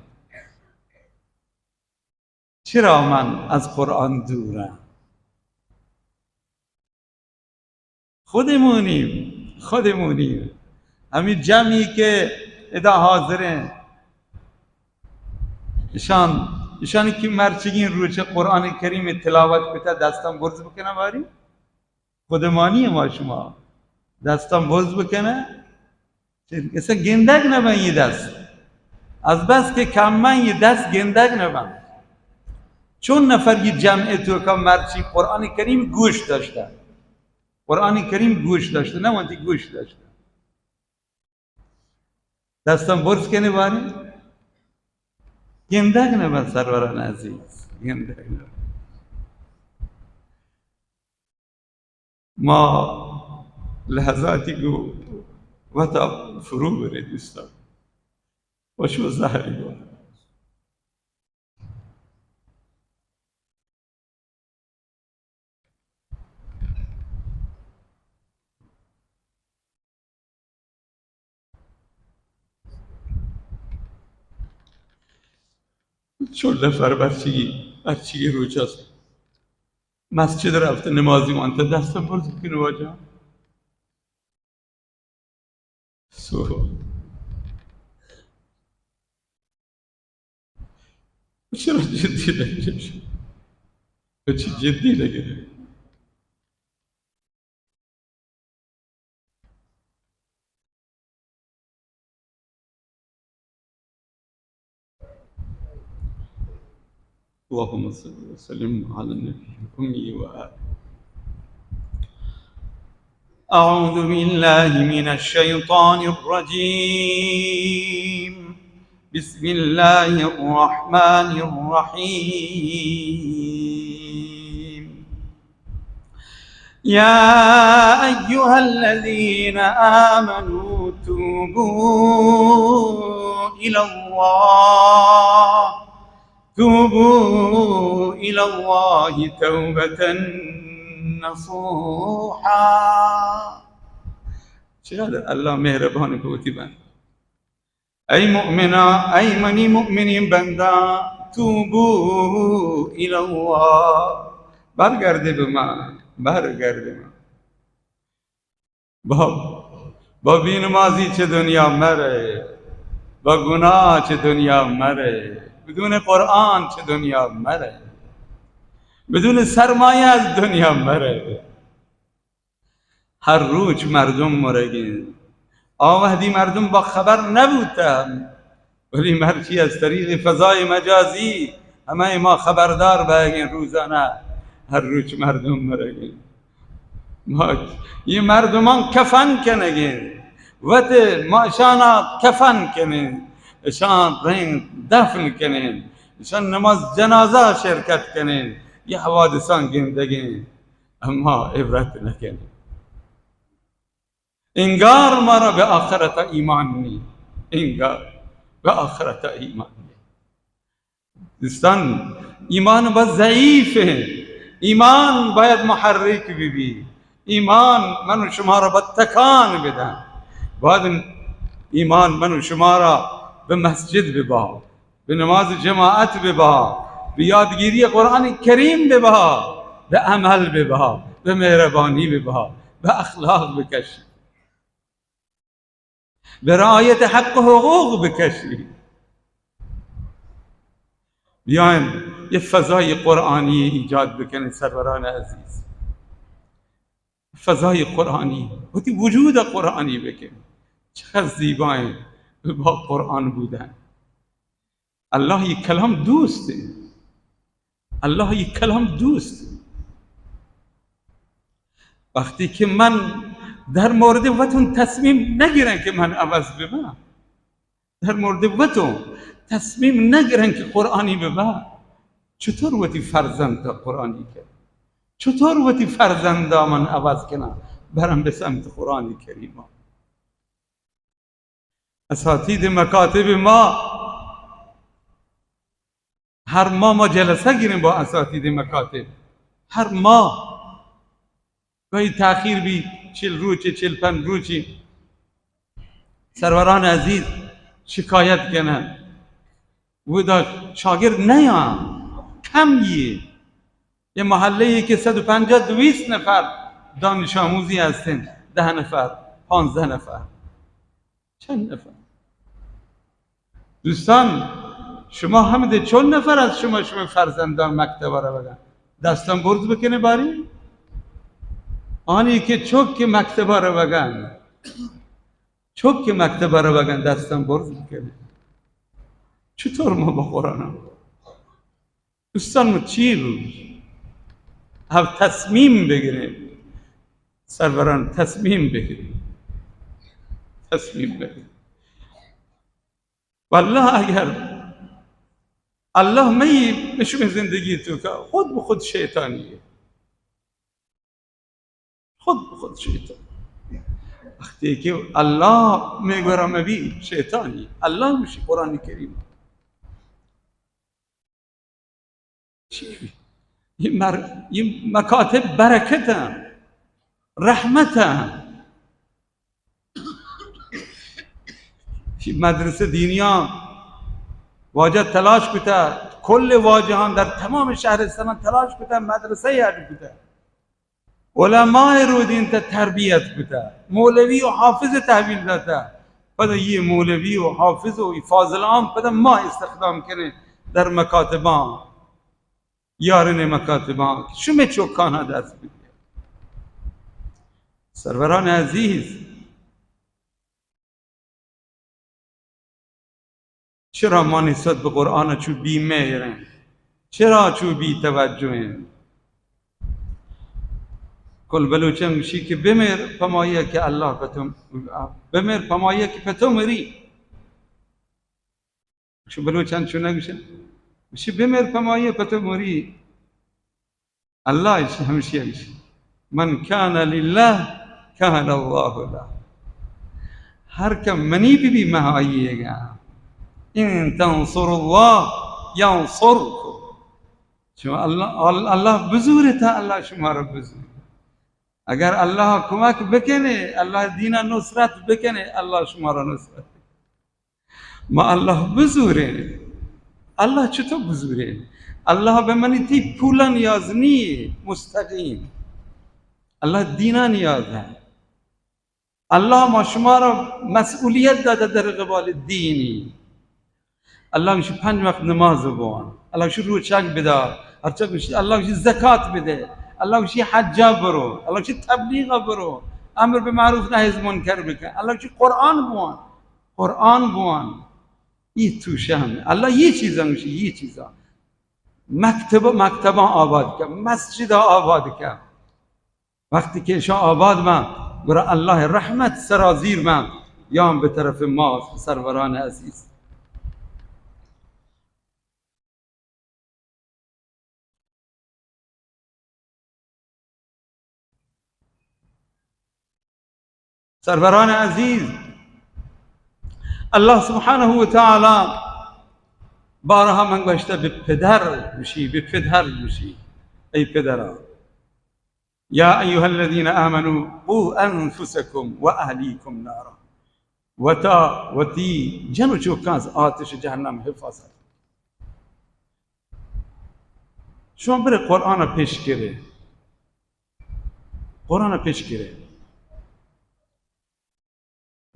چرا من از قرآن دورم؟ خودمونیم، خودمونیم۔ ہمیں جمعی کہ ادا حاضریں، اشان، اشانی کہ مرچگین روچ قرآن کریم تلاوت کتا، دستان برز بکنن باری۔ خودمانی ما شما دستان برز بکنن۔ چہ کسا گندگ نبن یہ دست۔ از بس کہ کمن یہ دست گندگ نبن۔ چون نفر یہ جمع توکا مرچی قرآن کریم گوش داشتہ۔ قرآن کریم گوش داشتہ، نہ وتی گوش داشتہ۔ دستان برز کنے بارے۔ گندگ نبن سروران عزیز، گندگ نبن۔ ما لحظاتی گو وتا فرو برے دوستان۔ وشو زہری گو۔ چون نفر برچی، ہرچی روچ است، مسجد رفت، نمازی وانت، دست برز بکن واجہ۔ سو۔ چرا جدی نگرے؟ چی جدی نگرے؟ اللهم صل وسلم على النبي الأمي وآله. أعوذ بالله من الشيطان الرجيم. بسم الله الرحمن الرحيم. يا أيها الذين آمنوا توبوا إلى الله، توبوا إلى الله توبة نصوحا. چقدر اللہ مہربان بوتی بند۔ اے مؤمنا، اے منی مؤمنین بنداں، توبوا الی اللہ، برگردے بہ من، برگردے بہ من۔ با، با بے نمازی چہ دنیا مرے، با گناہ چہ دنیا مرے، بدون قرآن چہ دنیا مرے، بدون سرمایہ از دنیا مرے۔ ہر روچ مردم مرگیں۔ آ وہدی مردم با خبر نبوتہ، ولی مرچی از طریق فضای مجازی ہمے ما خبردار بئیگیں، روزانہ ہر روچ مردم مرگیں۔ ما یہ مردمان کفن کنگیں، وت ما اشانا کفن کنیں، اشان رنگ دفن کنیں، اشان نماز جنازہ شرکت کنیں، یہ حوادثان گندگیں۔ اما عبرت نکنیں۔ انگار مارا بہ آخرت ایمان نی، انگار بہ آخرت ایمان نی۔ دوستان، ایمان بس ضعیف ہیں۔ ایمان باید محرک بہ بی۔ ایمان من و شمارا بہ تکان بدن۔ باید ایمان من و شمارا بہ مسجد ببا۔ بہ نماز جماعت ببا، بہ یادگیری قرآن کریم ببا، بہ عمل ببا، بہ مہربانی ببا، بہ اخلاق بکشی، بہ رعایت حق و حقوق بکشی۔ بیاین یہ فضای قرآنی ایجاد بکنیں سروران عزیز۔ فضای قرآنی، وتی وجود قرآنی بکن۔ چقدر زیبائیں با قرآن بودن۔ اللہ یہ کلام دوست ہیں۔ اللہ ای کلام دوست۔ وقتی کہ من در مورد وطن تصمیم نگیرم کہ من عوض ببم، در مورد وطن تصمیم نگیرم کہ قرآنی ببم، چطور وتی فرزند قرآنی کریم؟ چطور وتی فرزندا من عوض کنم، برم به سمت قرآن کریم؟ اساتید مکاتب ما، ہر ماہ ما جلسہ گریں با اساتید مکاتب، ہر ماہ۔ گاہی تاخیر بی، چل روچی، چل پنج روچی۔ سروران عزیز شکایت کنن، ودا شاگرد نیان، کم یے۔ یہ محلہ ای کہ صد و پنجاہ، دویست نفر دانش آموزی ہستن، دہ نفر، پانزدہ نفر، چند نفر؟ دوستان، شما ہمدے چون نفر از شما، شما فرزندان مکتب روگن؟ دستان برز بکنه باری. آنی که چک که مکتب روگن، چک که مکتب روگن، دستان برز بکنه. چطور ما با قرآن؟ دوستان، ما چی بگوش؟ ہم تصمیم بگریں. سروران، تصمیم بگریں. تصمیم بگریں. واللہ اگر اللہ مئی، مشمے زندگی توکا، خود بخود شیطانی ہے. خود بخود شیطان. وقتی کہ اللہ مئے گورا مبی، شیطانی. اللہ گوشی قرآن کریم. چی؟ یہ مر-، یہ مکاتب برکت ہیں، رحمت ہیں. یہ مدرسہ دینیاں واجہ تلاش کتا، کل واجہاں در تمام شہرستاناں تلاش کتا، مدرسہ اڈ کتا. علماء رودینتہ، تربیت کتہ، مولوی و حافظ تحویل داتہ. پدا یہ مولوی و حافظ و فاضل عام پدا ما استخدام کنیں در مکاتباں، یارن مکاتباں، شمے چوکانا دست بگیر. سروران عزیز، چرا ما نسبت بہ قرآن چو بی مہر ہیں؟ چرا چو بی توجہ ہیں؟ کل بلوچاں گوشی کہ بمر پمایا کہ اللہ پہ تو، بمر پمایا کہ پہ تو مری. شو بلوچاں چو نہ گوشن؟ گوشی بمر پمایا پہ تو مری. اللہ اش ہمشی اش، من کان للہ کان اللہ لہ. ہر کہ منی بی بی مہ آئیے گا. ان تنصر اللہ ینصرکم. شما اللہ، اللہ بزورے تا اللہ شما را بزور. اگر اللہ کمک بکنے، اللہ دینا نصرت بکنے، اللہ شما را نصرت. ما اللہ بزوریں. اللہ چطور بزوریں؟ اللہ بہ منی تی پولا نیاز نی، مستقیم. اللہ دینا نیاز ہے. اللہ ما شما را مسئولیت داتا در قبال دینی. اللہ گوشی پنج وقت نماز بوان. اللہ گوشی روچک بدار. ہرچا گوشی، اللہ گوشی زکات بدے. اللہ گوشی حجا برو. اللہ گوشی تبلیغا برو. امر بہ معروف نہی از منکر بکن. اللہ گوشی قرآن بوان. قرآن بوان. یہ توشہ ہم اللہ یہ چیزاں گوشی، یہ چیزاں. مکتب، مکتباں آباد کن، مسجداں آباد کن. وقتی کہ اشاں آباد بنت، گڑا اللہ رحمت سرازیر بنت، یان بہ طرف ما سروران عزیز. سروران عزیز، اللہ سبحانہ و تعالی بارہا من گوشتہ، بہ پدر گوشی، بہ پدر گوشی، ای پدران، یا ایها الذین آمنوا قوا انفسکم و اهلیکم نارا. وتا، وتی جن و چکاں از آتش جہنم حفاظت. شما برے قرآن پیش کرے. قرآن پیش کرے.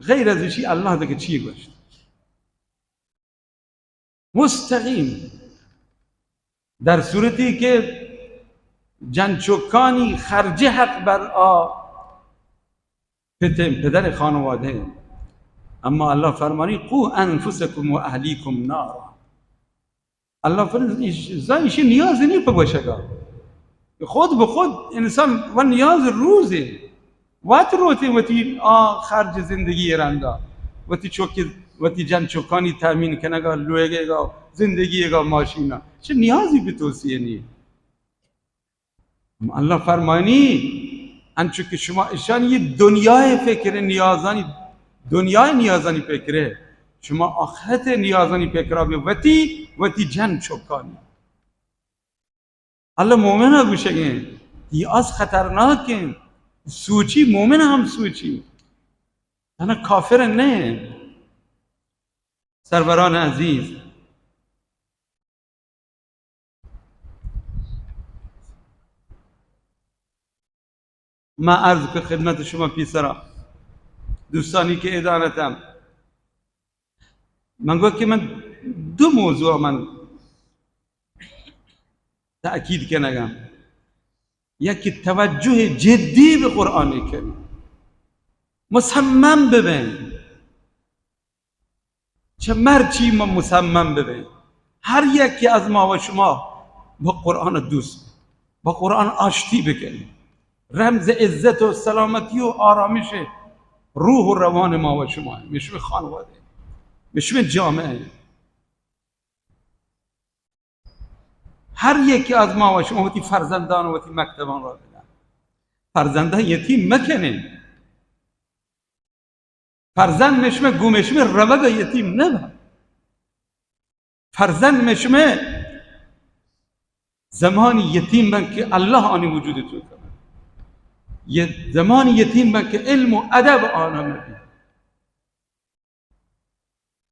غیر از اشی اللہ دگہ چی گوشت؟ مستقیم. در صورتی کہ جن چکانی خرج حق بر آ پت، پدر خانواده، اما اللہ فرمانی: «قوا انفسکم و اهلیکم نارا.» اللہ فرمائیت، زاں ایشی نیاز نی پہ گوشگا. خود بہ خود انسان و نیاز روزے. وت روتیں وتی آ خرج زندگی رندا، وتی چک، وتی جن چکانی تامین کنگا، لوگیگا، زندگیگا، ماشینا. چہ نیازی بہ توسی نی. اللہ فرمانی، انچو کہ شما اشانی دنیای فکر، نیازانی، دنیای نیازانی فکر، شما آخرت نیازانی فکرا بہ وتی، وتی جن چکانی. اللہ مومنا گوشگیں، یہ از خطرناکیں، سوچی، مومن ہم سوچی، تنہا کافر نہ. سروران عزیز، ما عرض کہ خدمت شما پیسرا، دوستانی کہ ادانتم، من گو کہ من دو موضوع من تأکید کنگم. یکی توجہ جدی بہ قرآن کریم، مصمم ببیں. چہ مرچی ما مصمم ببیں، ہر یکے از ما و شما بہ قرآن دوست، بہ قرآن آشتی بکنیں. رمز عزت و سلامتی و آرامش روح و روان ما و شما، مشم خانواده، مشم جامعه. ہر یکے از ما و شما وتی فرزندان و وتی مکتبان را بدن. فرزندان یتیم مکنیں. فرزند مشمه گو مشمه روگ یتیم نبن. فرزند مشمه زمانی یتیم بن کہ اللہ آنی وجود تو کن. یہ زمانی یتیم بن کہ علم و ادب آنا مبی.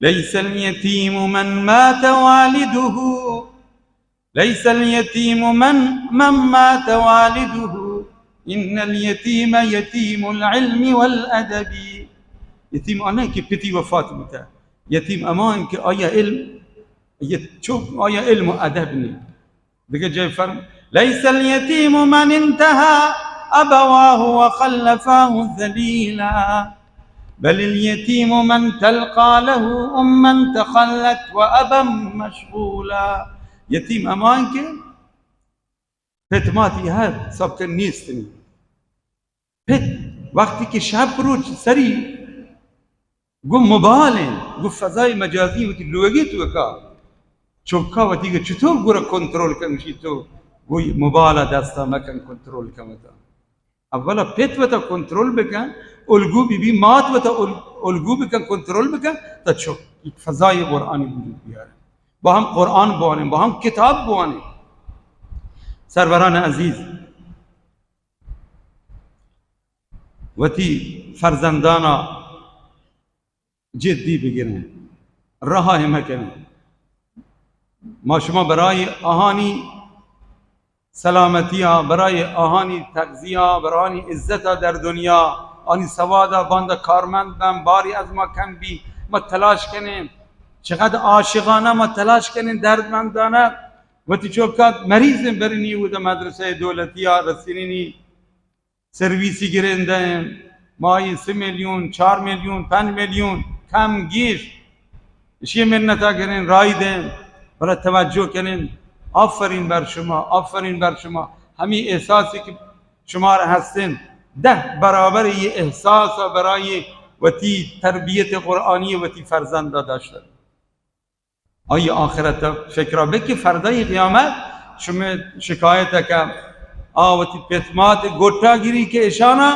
ليس اليتيم من مات والده، ليس اليتيم من، من مات والده، إن اليتيم يتيم العلم والأدب. یتیم آنه کہ پتی وفات بوته، یتیم امان کہ آیا علم، یہ چوک آیا علم و ادب نی. دگہ جای فرم، ليس اليتيم من انتهى أبواه وخلفاه ذليلا، بل اليتيم من تلقى له أما تخلت وأبا مشغولا. یتیم امان کہ پت ماتی ہر سب کہ نیست نی. پت وقتی کہ شب روچ سری گوں موبائل انت، گوں فضای مجازی وتی لوگی توکا، چکا وتی کہ چطور گورا کنترول کن، گوشی تو گوں موبائل دستا مکن، کنترول کن وتا. اولا پت وتا کنترول بکن، الگو بی بی، مات وتا ال-، الگو بکن، کنترول بکن، تا چک یک فضای قرآنی وجود بیارن. با ہم قرآن بوانن، با ہم کتاب بوانن. سروران عزیز، وتی فرزندانا جدی بگریں، رہا مکنیں. ما شما برای آہانی سلامتی ء، برای آہانی تغذیہ ء، برای آہانی عزت ء در دنیا، آنی سواد ء باندا کارمند بن، باری از ما کم بی، ما تلاش کنیں، چقدر عاشقانہ ما تلاش کنیں، دردمندانہ. وتی چکا مریض انت، برنی اودا مدرسہ دولتی ء رسینی، سرویسی گرندہ انت، ماہی سہ میلیون، چار میلیون، پنچ میلیون، کم گیش، اشی منتا گریں، راہی دیں، بلے توجہ کنیں. آفرین بر شما، آفرین بر شما. ہمی احساسی کہ شمار ہستیں، دہ برابر یہ احساس برای وتی تربیت قرآنی وتی فرزندہ داشتن. آئی آخرت فکرا بکن، فردای قیامت شما شکایت کن، آ وتی پت مات گوٹا گری کہ اشانا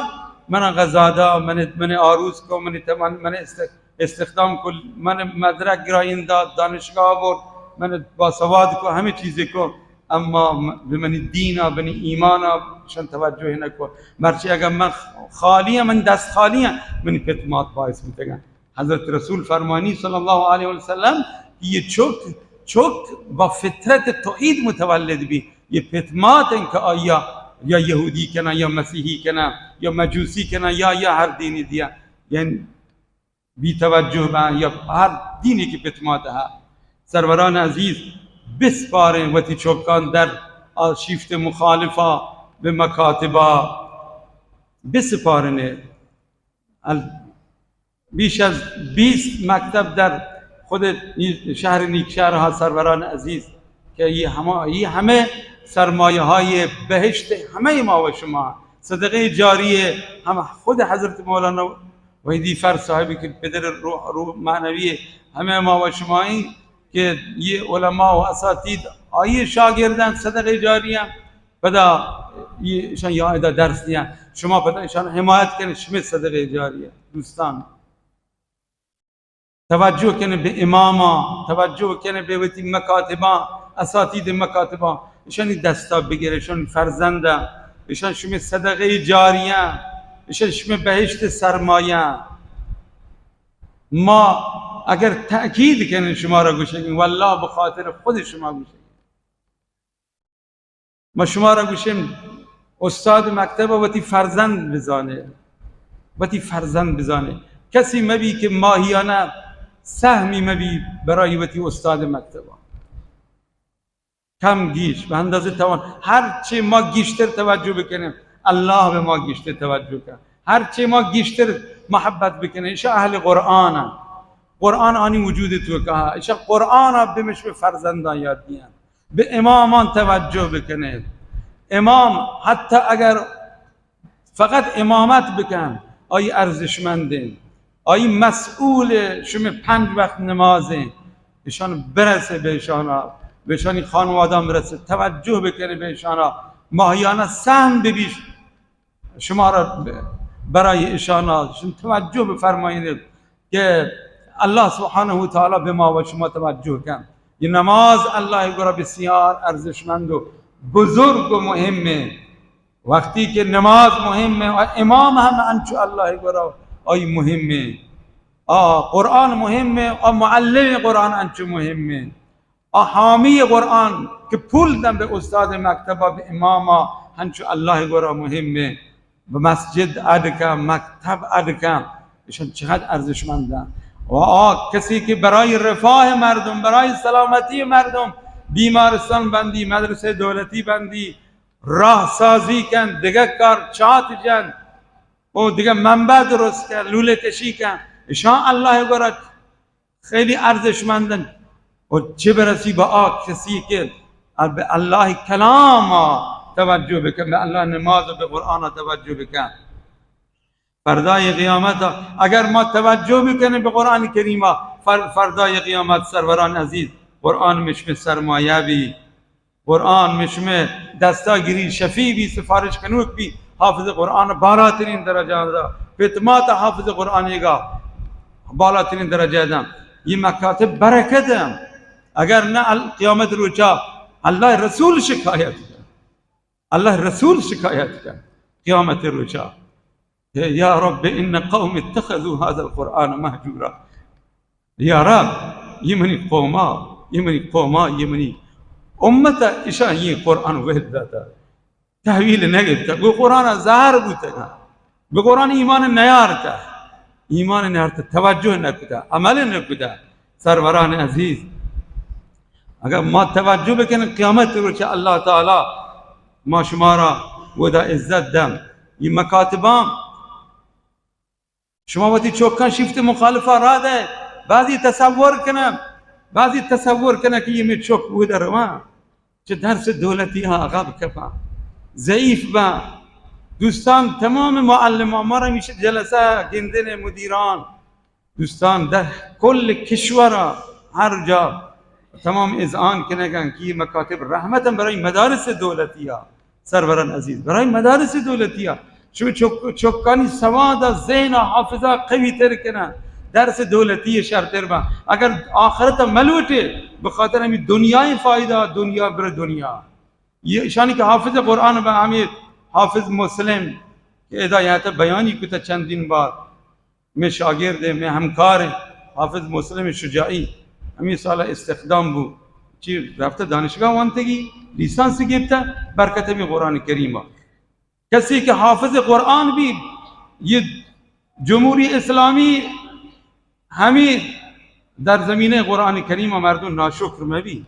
من غذا دا، من، من آروس کو، من تمن، من است-، استخدام کو، من مدرک گرائین داد، دانشگاہ برد، من باسواد کو، ہمے چیزے کو، اما م-، بہ منی دینا، بنی ایمانا شن توجہ نہ کو. مرچی اگر من خالی ہاں، من دست خالی ہاں، منی پت مات باعث بوتگن. حضرت رسول فرمانی صلی اللہ علیہ وسلم کہ یہ چک، چک با فطرت توحید متولد بی. یہ پت مات ہیں کہ آیا یا یہودی کنا، یا مسیحی کنا، یا مجوسی کنا، یا، یا ہر دینی دیا. یعنی بی توجہ بن یا ہر دینی کہ پت مات ہے. سروران عزیز، بسپاریں وتی چکان در آ شیفت مخالفہ، بہ مکاتبہ بسپارنے. ال-، بیش از بیست مکتب در خود نی-، شہر نیکشہر ها سروران عزیز. کہ یہ ہما، یہ ہمے سرمایہ ہائے بہشت، ہمے ما و شما صدقہ جاریہ ہم خود حضرت مولانا وحیدی فرد صاحب کہ پدر روح، روح معنوی ہمے ما و شمائیں کہ یہ علماء و اساتید آئی شاگردان صدقہ جاریہ، پدا یہ شان یا ادا درس دیاں، شما پدا شان حمایت کنیں، شمے صدقہ جاریہ۔ دوستان، توجہ کن بہ اماماں، توجہ کن بہ وتی مکاتباں، اساتید مکاتباں، اشانی دستا بگر، اشانی فرزنداں، اشان شمے صدقہ جاریہ، اشان شمے بہشت سرمایہ۔ ما اگر تأکید کنیں شما را گوشگیں، واللہ بخاطر خود شما گوشگیں۔ ما شما را گوشیں، استاد مکتب وتی فرزند بزانے، وتی فرزند بزانے۔ کسی مبی کہ ماہیانہ سہمی مبی برای وتی استاد مکتب۔ کم گیش، بہ اندازہ توان، ہر چی ما گیشتر توجہ بکنیں، اللہ بہ ما گیشتر توجہ کن۔ ہر چی ما گیشتر محبت بکنیں، ایشاں اہل قرآن انت۔ قرآن آنی وجود توکا، ایشاں قرآن بہ مشم فرزندان یاد دیاں۔ بہ امامان توجہ بکنیں۔ امام حتی اگر فقط امامت بکن، آئی ارزشمندیں، آئی مسئول شمے پنج وقت نمازیں، اشان برسے بہ اشانا، بہ اشانی خانوادان برسے، توجہ بکنے بہ اشانا، ماہیانہ سہم ببیش، شما را برای اشانا، شما توجہ بفرمائینت۔ کہ اللہ سبحانہ و تعالی بہ ما و شما توجہ کن۔ یہ نماز اللہ گورا بسیار ارزشمند و بزرگ و مہمیں۔ وقتی کہ نماز مہمیں و امام ہم انچو اللہ گورا آئی مہمیں۔ آ قرآن مہمیں و معلم قرآن انچو مہمیں۔ آ حامی قرآن کہ پول دن بہ استاد مکتبہ، بہ اماما، ہنچو اللہ گورا مہمیں۔ بہ مسجد اڈ کن، مکتب اڈ کن، ایشان چقدر ارزشمندن۔ و آ کسی کہ برای رفاہ مردم، برای سلامتی مردم، بیمارستان بندی، مدرسہ دولتی بندی، راہ سازی کن، دگہ کار چات جن، و دگہ منبع درست کن، لولہ کشی کن، ایشان اللہ گورا خیلی ارزشمندن۔ و چہ برسی بہ آ کسی کہ بہ اللہ کلام توجہ بکن، بہ اللہ نماز و بہ قرآن توجہ بکن۔ فردای قیامت اگر ما توجہ بکنیں بہ قرآن کریمہ، فر-، فردای قیامت سروران عزیز، قرآن مشم سرمایہ بی۔ قرآن مشمے دستا گری، شفیع بی، سفارش کنوک بی، حافظ قرآن بالاترین درجہ دا، پت مات حافظ قرآن گا بالاترین درجہ دا۔ یہ مکاتب برکت ہیں۔ اگر نہ ال-، قیامت روچا اللہ رسول شکایت کن۔ اللہ رسول شکایت کن قیامت روچا۔ یا رب ان قوم اتخذوا هذا القرآن مهجورا۔ یا رب، یہ منی قوما، یہ منی قوما، یہ منی امت، اشاں یہ قرآن وہد داتا، تحویل نہ گپتا، گو قرآن زہر بوتگا، گو قرآن ایمان نیارتا، ایمان نیارتا، توجہ نہ کتا، عمل نہ کتا۔ سروران عزیز، اگر ما توجہ بکنیں قیامت روچ اللہ تعالی ما شمارا ودا عزت دم۔ یہ مکاتباں شما وتی چوکاں شیفت مخالفہ را دے، بعضی تصور کنہ، بعضی تصور کنہ کہ یہ میں چوک ودا رواں چہ درس دولتی ہاں عقب کپاں، ضعیف باں۔ دوستان، تمام معلمان، مارا میش جلسہ گندن مدیران، دوستان، در کل کشور ہر جا تمام اذعان کنگن کہ یہ مکاتب رحمت برای مدارس دولتی ہاں۔ سروران عزیز، برای مدارس دولتی ء شما چک-، چکانی سواد ء ذہن ء حافظہ قوی تر کنن، درس دولتی شرتر بن۔ اگر آخرت ء ملوٹے، بخاطر ہمیں دنیا فائدہ، دنیا بر دنیا۔ یہ شانی کہ حافظ قرآن بن، ہمیں حافظ مسلم کہ ادا یہاں بیانی کتا چندین بار۔ مئے شاگرد ء مئے ہمکار ء حافظ مسلم شجاعی ہمے سال ء استخدام بو، چی رفتہ دانشگاہ وانتگی، لیسانس گپتہ، برکت ہمے قرآن کریم ء۔ کسی کہ حافظ قرآن بی، یہ جمہوری اسلامی ہمے در زمین قرآن کریم ء مردم ناشکر مبی۔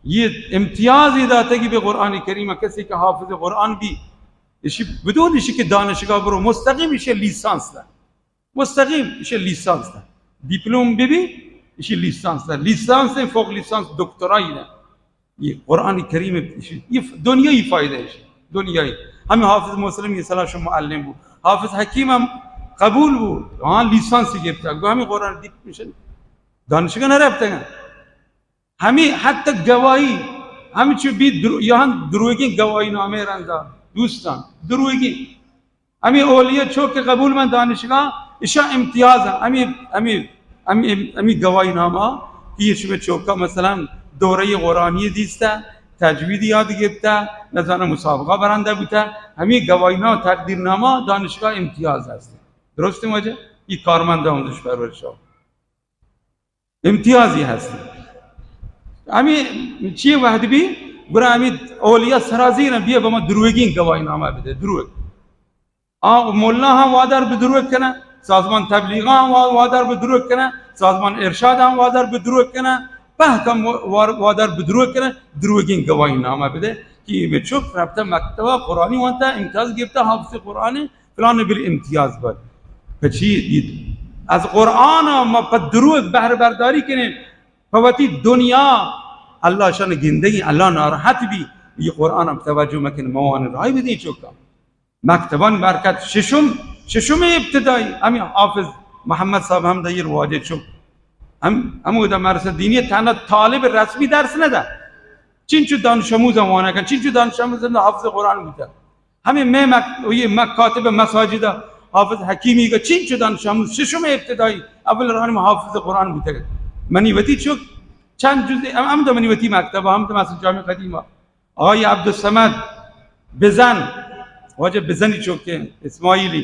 یہ امتیازی داتگی بہ قرآن کریم ء، کسی کہ حافظ قرآن بی، اشی بدون اشی کہ دانشگاہ برو، مستقیم اشی لیسانس دا، مستقیم اشی لیسانس دا، دیپلوم بی بی، ایشی لیسانس دا، لیسانس، فوق لیسانس، دکترائی دا. یہ قرآن کریم، یہ دنیائی فائدہ ہے، دنیائی. ہمیں حافظ مسلم یہ سلا شما معلم بو، حافظ حکیم ہم قبول بو، ہاں، لیسانس گپتا، گو ہمیں قرآن دیپ میشن دانشگاہ نہ رفتگا. ہمیں حتی گواہی، ہمیں چو بی درو-، یہاں دروگیں گواہی نامے رندا، دوستان، دروگیں. ہمیں اولیاء چوک کہ قبول من دانشگاہ، اشا امتیاز ہیں. ہمیں، ہمیں، ہمیں، ہمیں گواہی نامہ کہ یہ شمے چوکا مثلاً دورہ قرآنی دیستا، تجوید یاد گپتا، نزانہ مسابقہ برندہ بوتا، ہمیں گواہی نامہ، تقدیر نامہ دانشگاہ امتیاز ہست. درست واجہ؟ یہ کارمند آموزش پرورش ها. امتیازی ہست. ہمیں چی وہد بی، گڑا ہمیں اولیاء سرازیر ہیں، بیا بہ ما دروگیں گواہی نامہ بدے، دروگ. آ مولا ہم وادار بہ دروگ کنہ، سازمان تبلیغ ہم وا-، وادار بہ دروگ کنہ، سازمان ارشاد ہم وادار بہ دروگ کنہ، پہک ہم وار-، وادار بہ دروگ کنہ، دروگیں گواہی نامہ بدے کہ میں چک رفتہ مکتبہ قرآنی وانتا، امتیاز گپتا، حافظ قرآن، فلان بل امتیاز بات. پہ چی؟ از قرآن ما پہ دروگ بہر برداری کنیں، پہ وتی دنیا. اللہ شان گندگی، اللہ ناراحت بی. یہ قرآن ہم توجہ مکن، موان راہی بدیں چوکا. مکتبان برکت ششم، ششم ابتدائی، ہمیں حافظ محمد صاحب ہم دیر واجہ چوک. ہم، ہم دا مدرسہ دینی تنہا طالب رسمی درس نہ دا. چنچو دانش آموز وانگا، چنچو دانش آموز حافظ قرآن بوتا. ہمیں مئے مک-، یہ مکاتب مساجد حافظ حکیمی کا چنچو دانش آموز ششم ابتدائی اول رانم حافظ قرآن بوتگ. منی وتی چک چند جز، ہم، ہم تو منی وتی مکتب، ہم تو مسجد جامع قدیم. آقای عبدالصمد بزن، واجہ بزنی چوک اسماعیلی،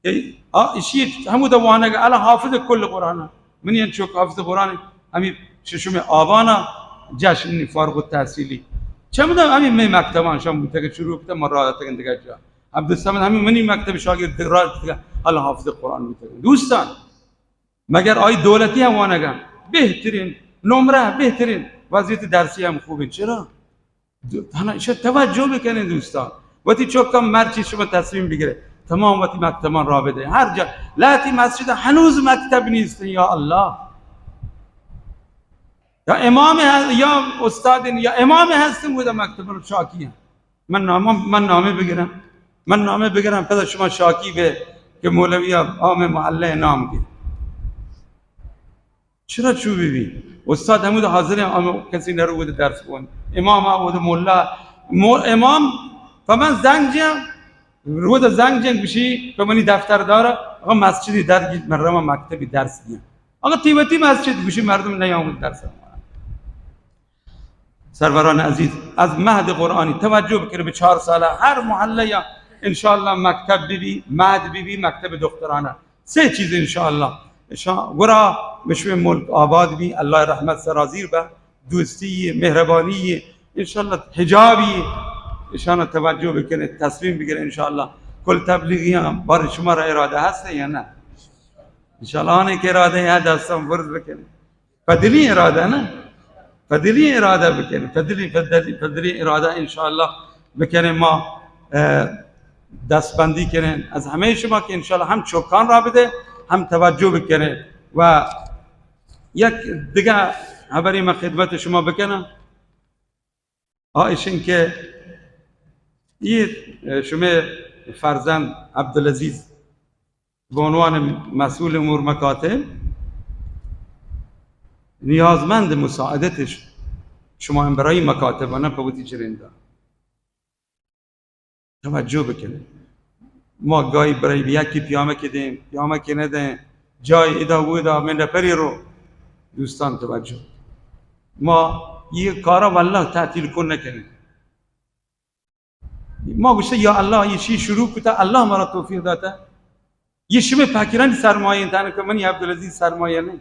کہ آ، اشی ہمود وانگ، الا حافظ کل قرآن. منی انچوک حافظ قرآن، ہمیں ششم آبانا جشن فارغ التحصیلی. چمدا ہمیں مئے مکتبان شام بوتگ، شروع کتا، ما راہ داتگ دگہ جا. عبدالصمد ہمیں منی مکتب شاگرد راہ داتگ، الا حافظ قرآن بوتگ. دوستان، مگر آئی دولتی ہم وانگا، بہترین نمرہ، بہترین وضعیت درسی ہم خوبین. چرا؟ دو-، تھنا ایشا توجہ بکنیں دوستان. وتی چکاں مرچی شما تصمیم بگرے، تمام وتی مکتبان راہ بدے. ہر جا، لہتی مسجد ہنوز مکتب نیست، یا اللہ. یا امام ہ-، یا استاد یا امام ہستن، وہ مکتب شاکی ہیں. من نام، من نامے بگرم، من نامے بگرم، پدا شما شاکی بے کہ مولوی عام محلہ نام کے. چرا چو بی بی؟ استاد ہمود حاضر ہیں، ہم کسی نہ رو درس کن. امام آ، وہ مولا، مو-، امام پہ من زنگ جن، رو زنگ جن گوشی، پہ منی دفتر دار، اگر مسجدی در گیت، من رواں مکتبی درس دیا. اگر تیوتی مسجد گوشی، مردم نیامد درس. سروران عزیز، از مهد قرآنی توجہ بکن، به چار ساله هر محله یا انشاءالله مکتب ببی، مهد ببی، مکتب دخترانه. سه چیز انشاءالله. انشاء-، گرا مشوی ملک آباد بی، الله رحمت سرازیر به، دوستی، مهربانی، انشاءالله حجابی، اشانه توجہ بکنه، تصمیم بگیره انشاءالله. کل تبلیغی هم بار شما را اراده هست یا نه؟ انشاءالله آنی که اراده هست دستان برز بکنه. پہ دلی ارادہ نہ، پہ دلی ارادہ بکنیں، پہ دلی، پہ دلی، پہ دلی ارادہ انشاءاللہ بکنیں. ما، اه، دستبندی کنیں از ہمے شما کہ انشاءاللہ ہم چکان را بدے، ہم توجہ بکنیں. و یک دگہ خبری من خدمت شما بکنم. آ ایشن کہ یہ شمے فرزند عبدالعزیز به عنوان مسئول امور مکاتب نیازمند مساعدت شما برای مکاتب نه په وتی چریندا توجه بکنه. ما گاهی برای یکی پیامه که دیم، پیامه که ندیم، جای ادا و ادا من نفری رو دوستان توجه. ما یہ کارا والله تعطیل کن نکنیم. ما گوشته یا الله، یہ چی شروع کتا، الله مرا توفیق داتا. یہ شمے فقیرانی سرمایہ انت، تنکہ منی عبدالعزیز سرمایہ نہیں.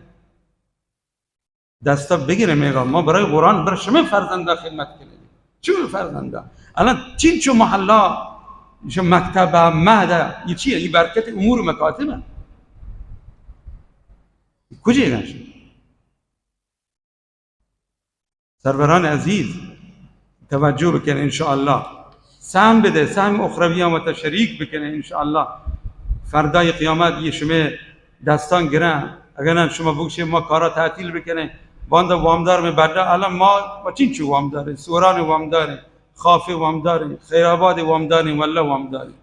دستا بگیرے میگا، ما برای قرآن، برای شمے فرزندا خدمت کنیں. چون فرزندا؟ الان چین چو محلہ، چو مکتبہ، مهدہ، یہ چیه؟ یہ برکت امور مکاتبه. کجے گنش؟ سروران عزیز، توجه بکنه انشاءالله. سهم بده، سهم اخرویان وتا شریک بکنه انشاءالله. فردای قیامت یہ شمے دستان گرن، اگر نه شما بگوشے ما کارا تعطیل بکنیں، باندا وامدار میں بڈا، الان ما، ما چین چو وامداریں، سوران وامداریں، خاف وامداریں، خیرآباد وامداریں، واللہ وامداریں.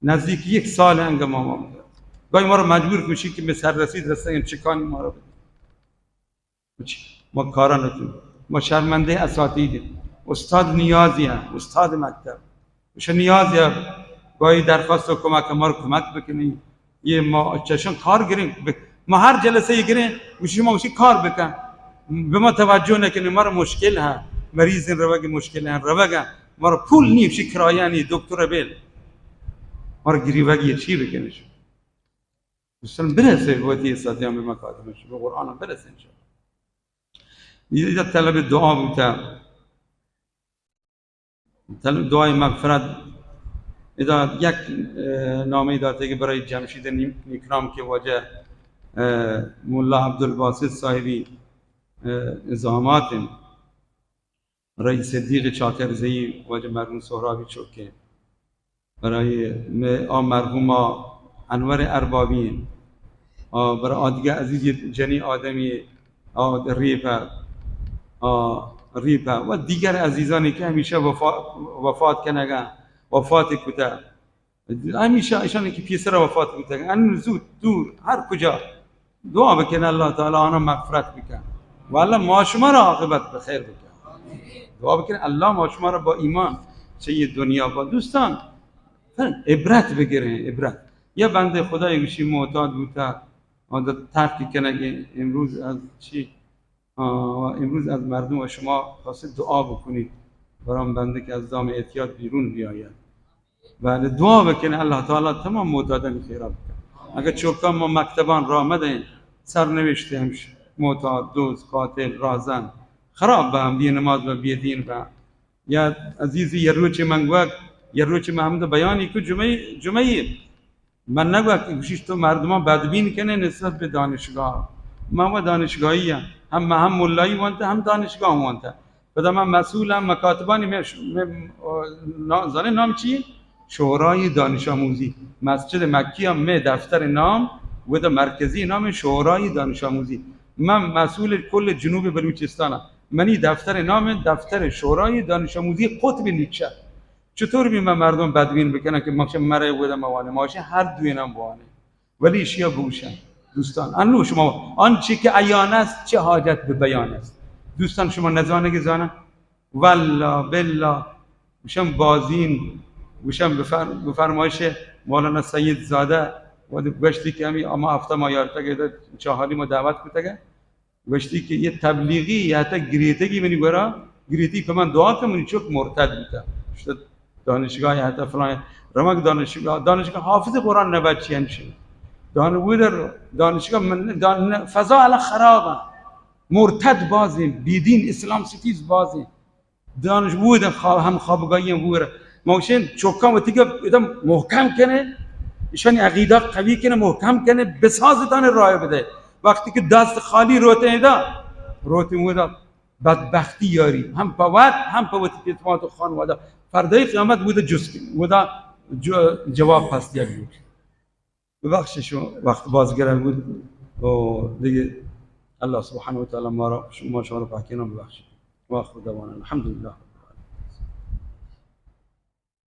نزدیک یک سال انگا ما وامدار. گاہی ما را مجبور گوشی کہ میں سر رسید رستگیں چکانی ما را بدے. چی؟ ما کارا نتون. ما شرمندہ اساتید ایں. استاد نیازی ایں، استاد مکتب. اش نیازی ایں. گاہی درخواست و کمک، ما را کمک بکنی. یہ ما چشن کار گریں. ب-، ما ہر جلسہ یہ گریں، گوشی ما گوشی کار بکن. به ما توجه نکنی، ما را مشکل ہے. مریض روگ مشکل ہے، روگ ہے. ما را پول نی، گوشی کرایہ نی، دکتر بیل. ما را گریوگی چی بکنی؟ دوستان برسے وتی ساتیان به مکاتبش، به قرآن برسے انشاءاللہ. یہ طلب دعا بوتا، طلب دعای مغفرت. ادا یک، اه، نامے داتے کہ برای جمشید نی-، نیکنام کہ واجہ، اه، ملا عبدالباسط صاحبی، اه، زامات انت. رئیس صدیق چاکرزئی، واجہ مرحوم سہرابی چوکے. برای میں آ مرحوم آ انور اربابی، آ برای آ دیگہ عزیز جنی آدمی، آ ریپہ، آ ریپہ و دیگر عزیزانی کہ ہمیشہ وفا-، وفات کنگا، وفات کتا. ہمیشہ ایشانی کہ پیسر وفات بوتگ، ان زود دور ہر کجا دعا بکن، اللہ تعالی آناں مغفرت بکن. و اللہ ما شما را عاقبت بخیر بکن. دعا بکن اللہ ما شما را با ایمان چہ یہ دنیا با دوستان عبرت بگریں، عبرت. یا بندے خدای گوشی معتاد بوتا، آ ترک کنگے، امروز از چی آ، و امروز از مردم و شما خواست دعا بکنید، برام بنده که از دام اعتیاد بیرون بیاید. بله، دعا بکنید، الله تعالی تمام معتادان خیرا بکنه. اگر چوکان ما مکتبان راه مدهیم، سرنوشت همش معتاد، دزد، قاتل، راهزن، خراب به هم، بی نماز و بی دین به هم. یا عزیزی، یه روچی من گوک، یه روچی من همده بیانی که جمعه، جمعه من نگوک، گوشیش تو مردمان بدبین کنه نسبت به دانشگاه. من و دانشگاهی هم، هم، من هم ملایی وانته، هم دانشگاه وانته. پدا من مسئول هم مکاتبانی، می ش-، می، نا-، زانه نام چی؟ شورای دانش آموزی. مسجد مکی هم می دفتر نام، و ده مرکزی نام شورای دانش آموزی. من مسئول کل جنوب بلوچستانم. منی دفتر نام دفتر شورای دانش آموزی قطب نیکشهر. چطور بی من مردم بدبین بکنم که مخشن مره بوده موانه، ماشه هر دوینم بوانه. ولی اشیا بگوشن دوستان، انو شما آنچه که عیان است، چه حاجت به بیان است. دوستان، شما نزانه که زانه؟ والله، بالله، گوشم بازین، گوشم بفر-، بفرمایش مولانا سید زاده، و گوشتی که همی اما هفته ما یارتگه ده چاهالی ما دعوت کتگه. گوشتی که یه تبلیغی یه حتی گریتگی منی گورا، گریتی که من دعا کن، منی چک مرتد بیتا. شتا دانشگاه یه حتی فلان، رمک دانشگاه، دانشگاه حافظ قرآن نبچی هنشین. دان-، ودر دانشگاه من، دان-، فضا علا خرابه. مرتد بازه، بیدین اسلام ستیز بازه. دانش بود خوا-، هم خوابگاهی هم بود. ما گوشین چوکان وتی که ادم محکم کنه، ایشانی عقیده قوی کنه، محکم کنه، بساز تانه راه بده. وقتی که دست خالی روته ادا، روته مودا بدبختی یاری، هم په وت، هم په وتی پیتمات و خانواده. فردای قیامت بوده جست کن، بوده جو-، جواب پس دیگ بود. ببخشید شما وقت باز گرم بود و دیگه الله سبحانه و تعالی ما را، شما، شما را پاکینا ببخشید. و آخر دعوانا الحمدلله.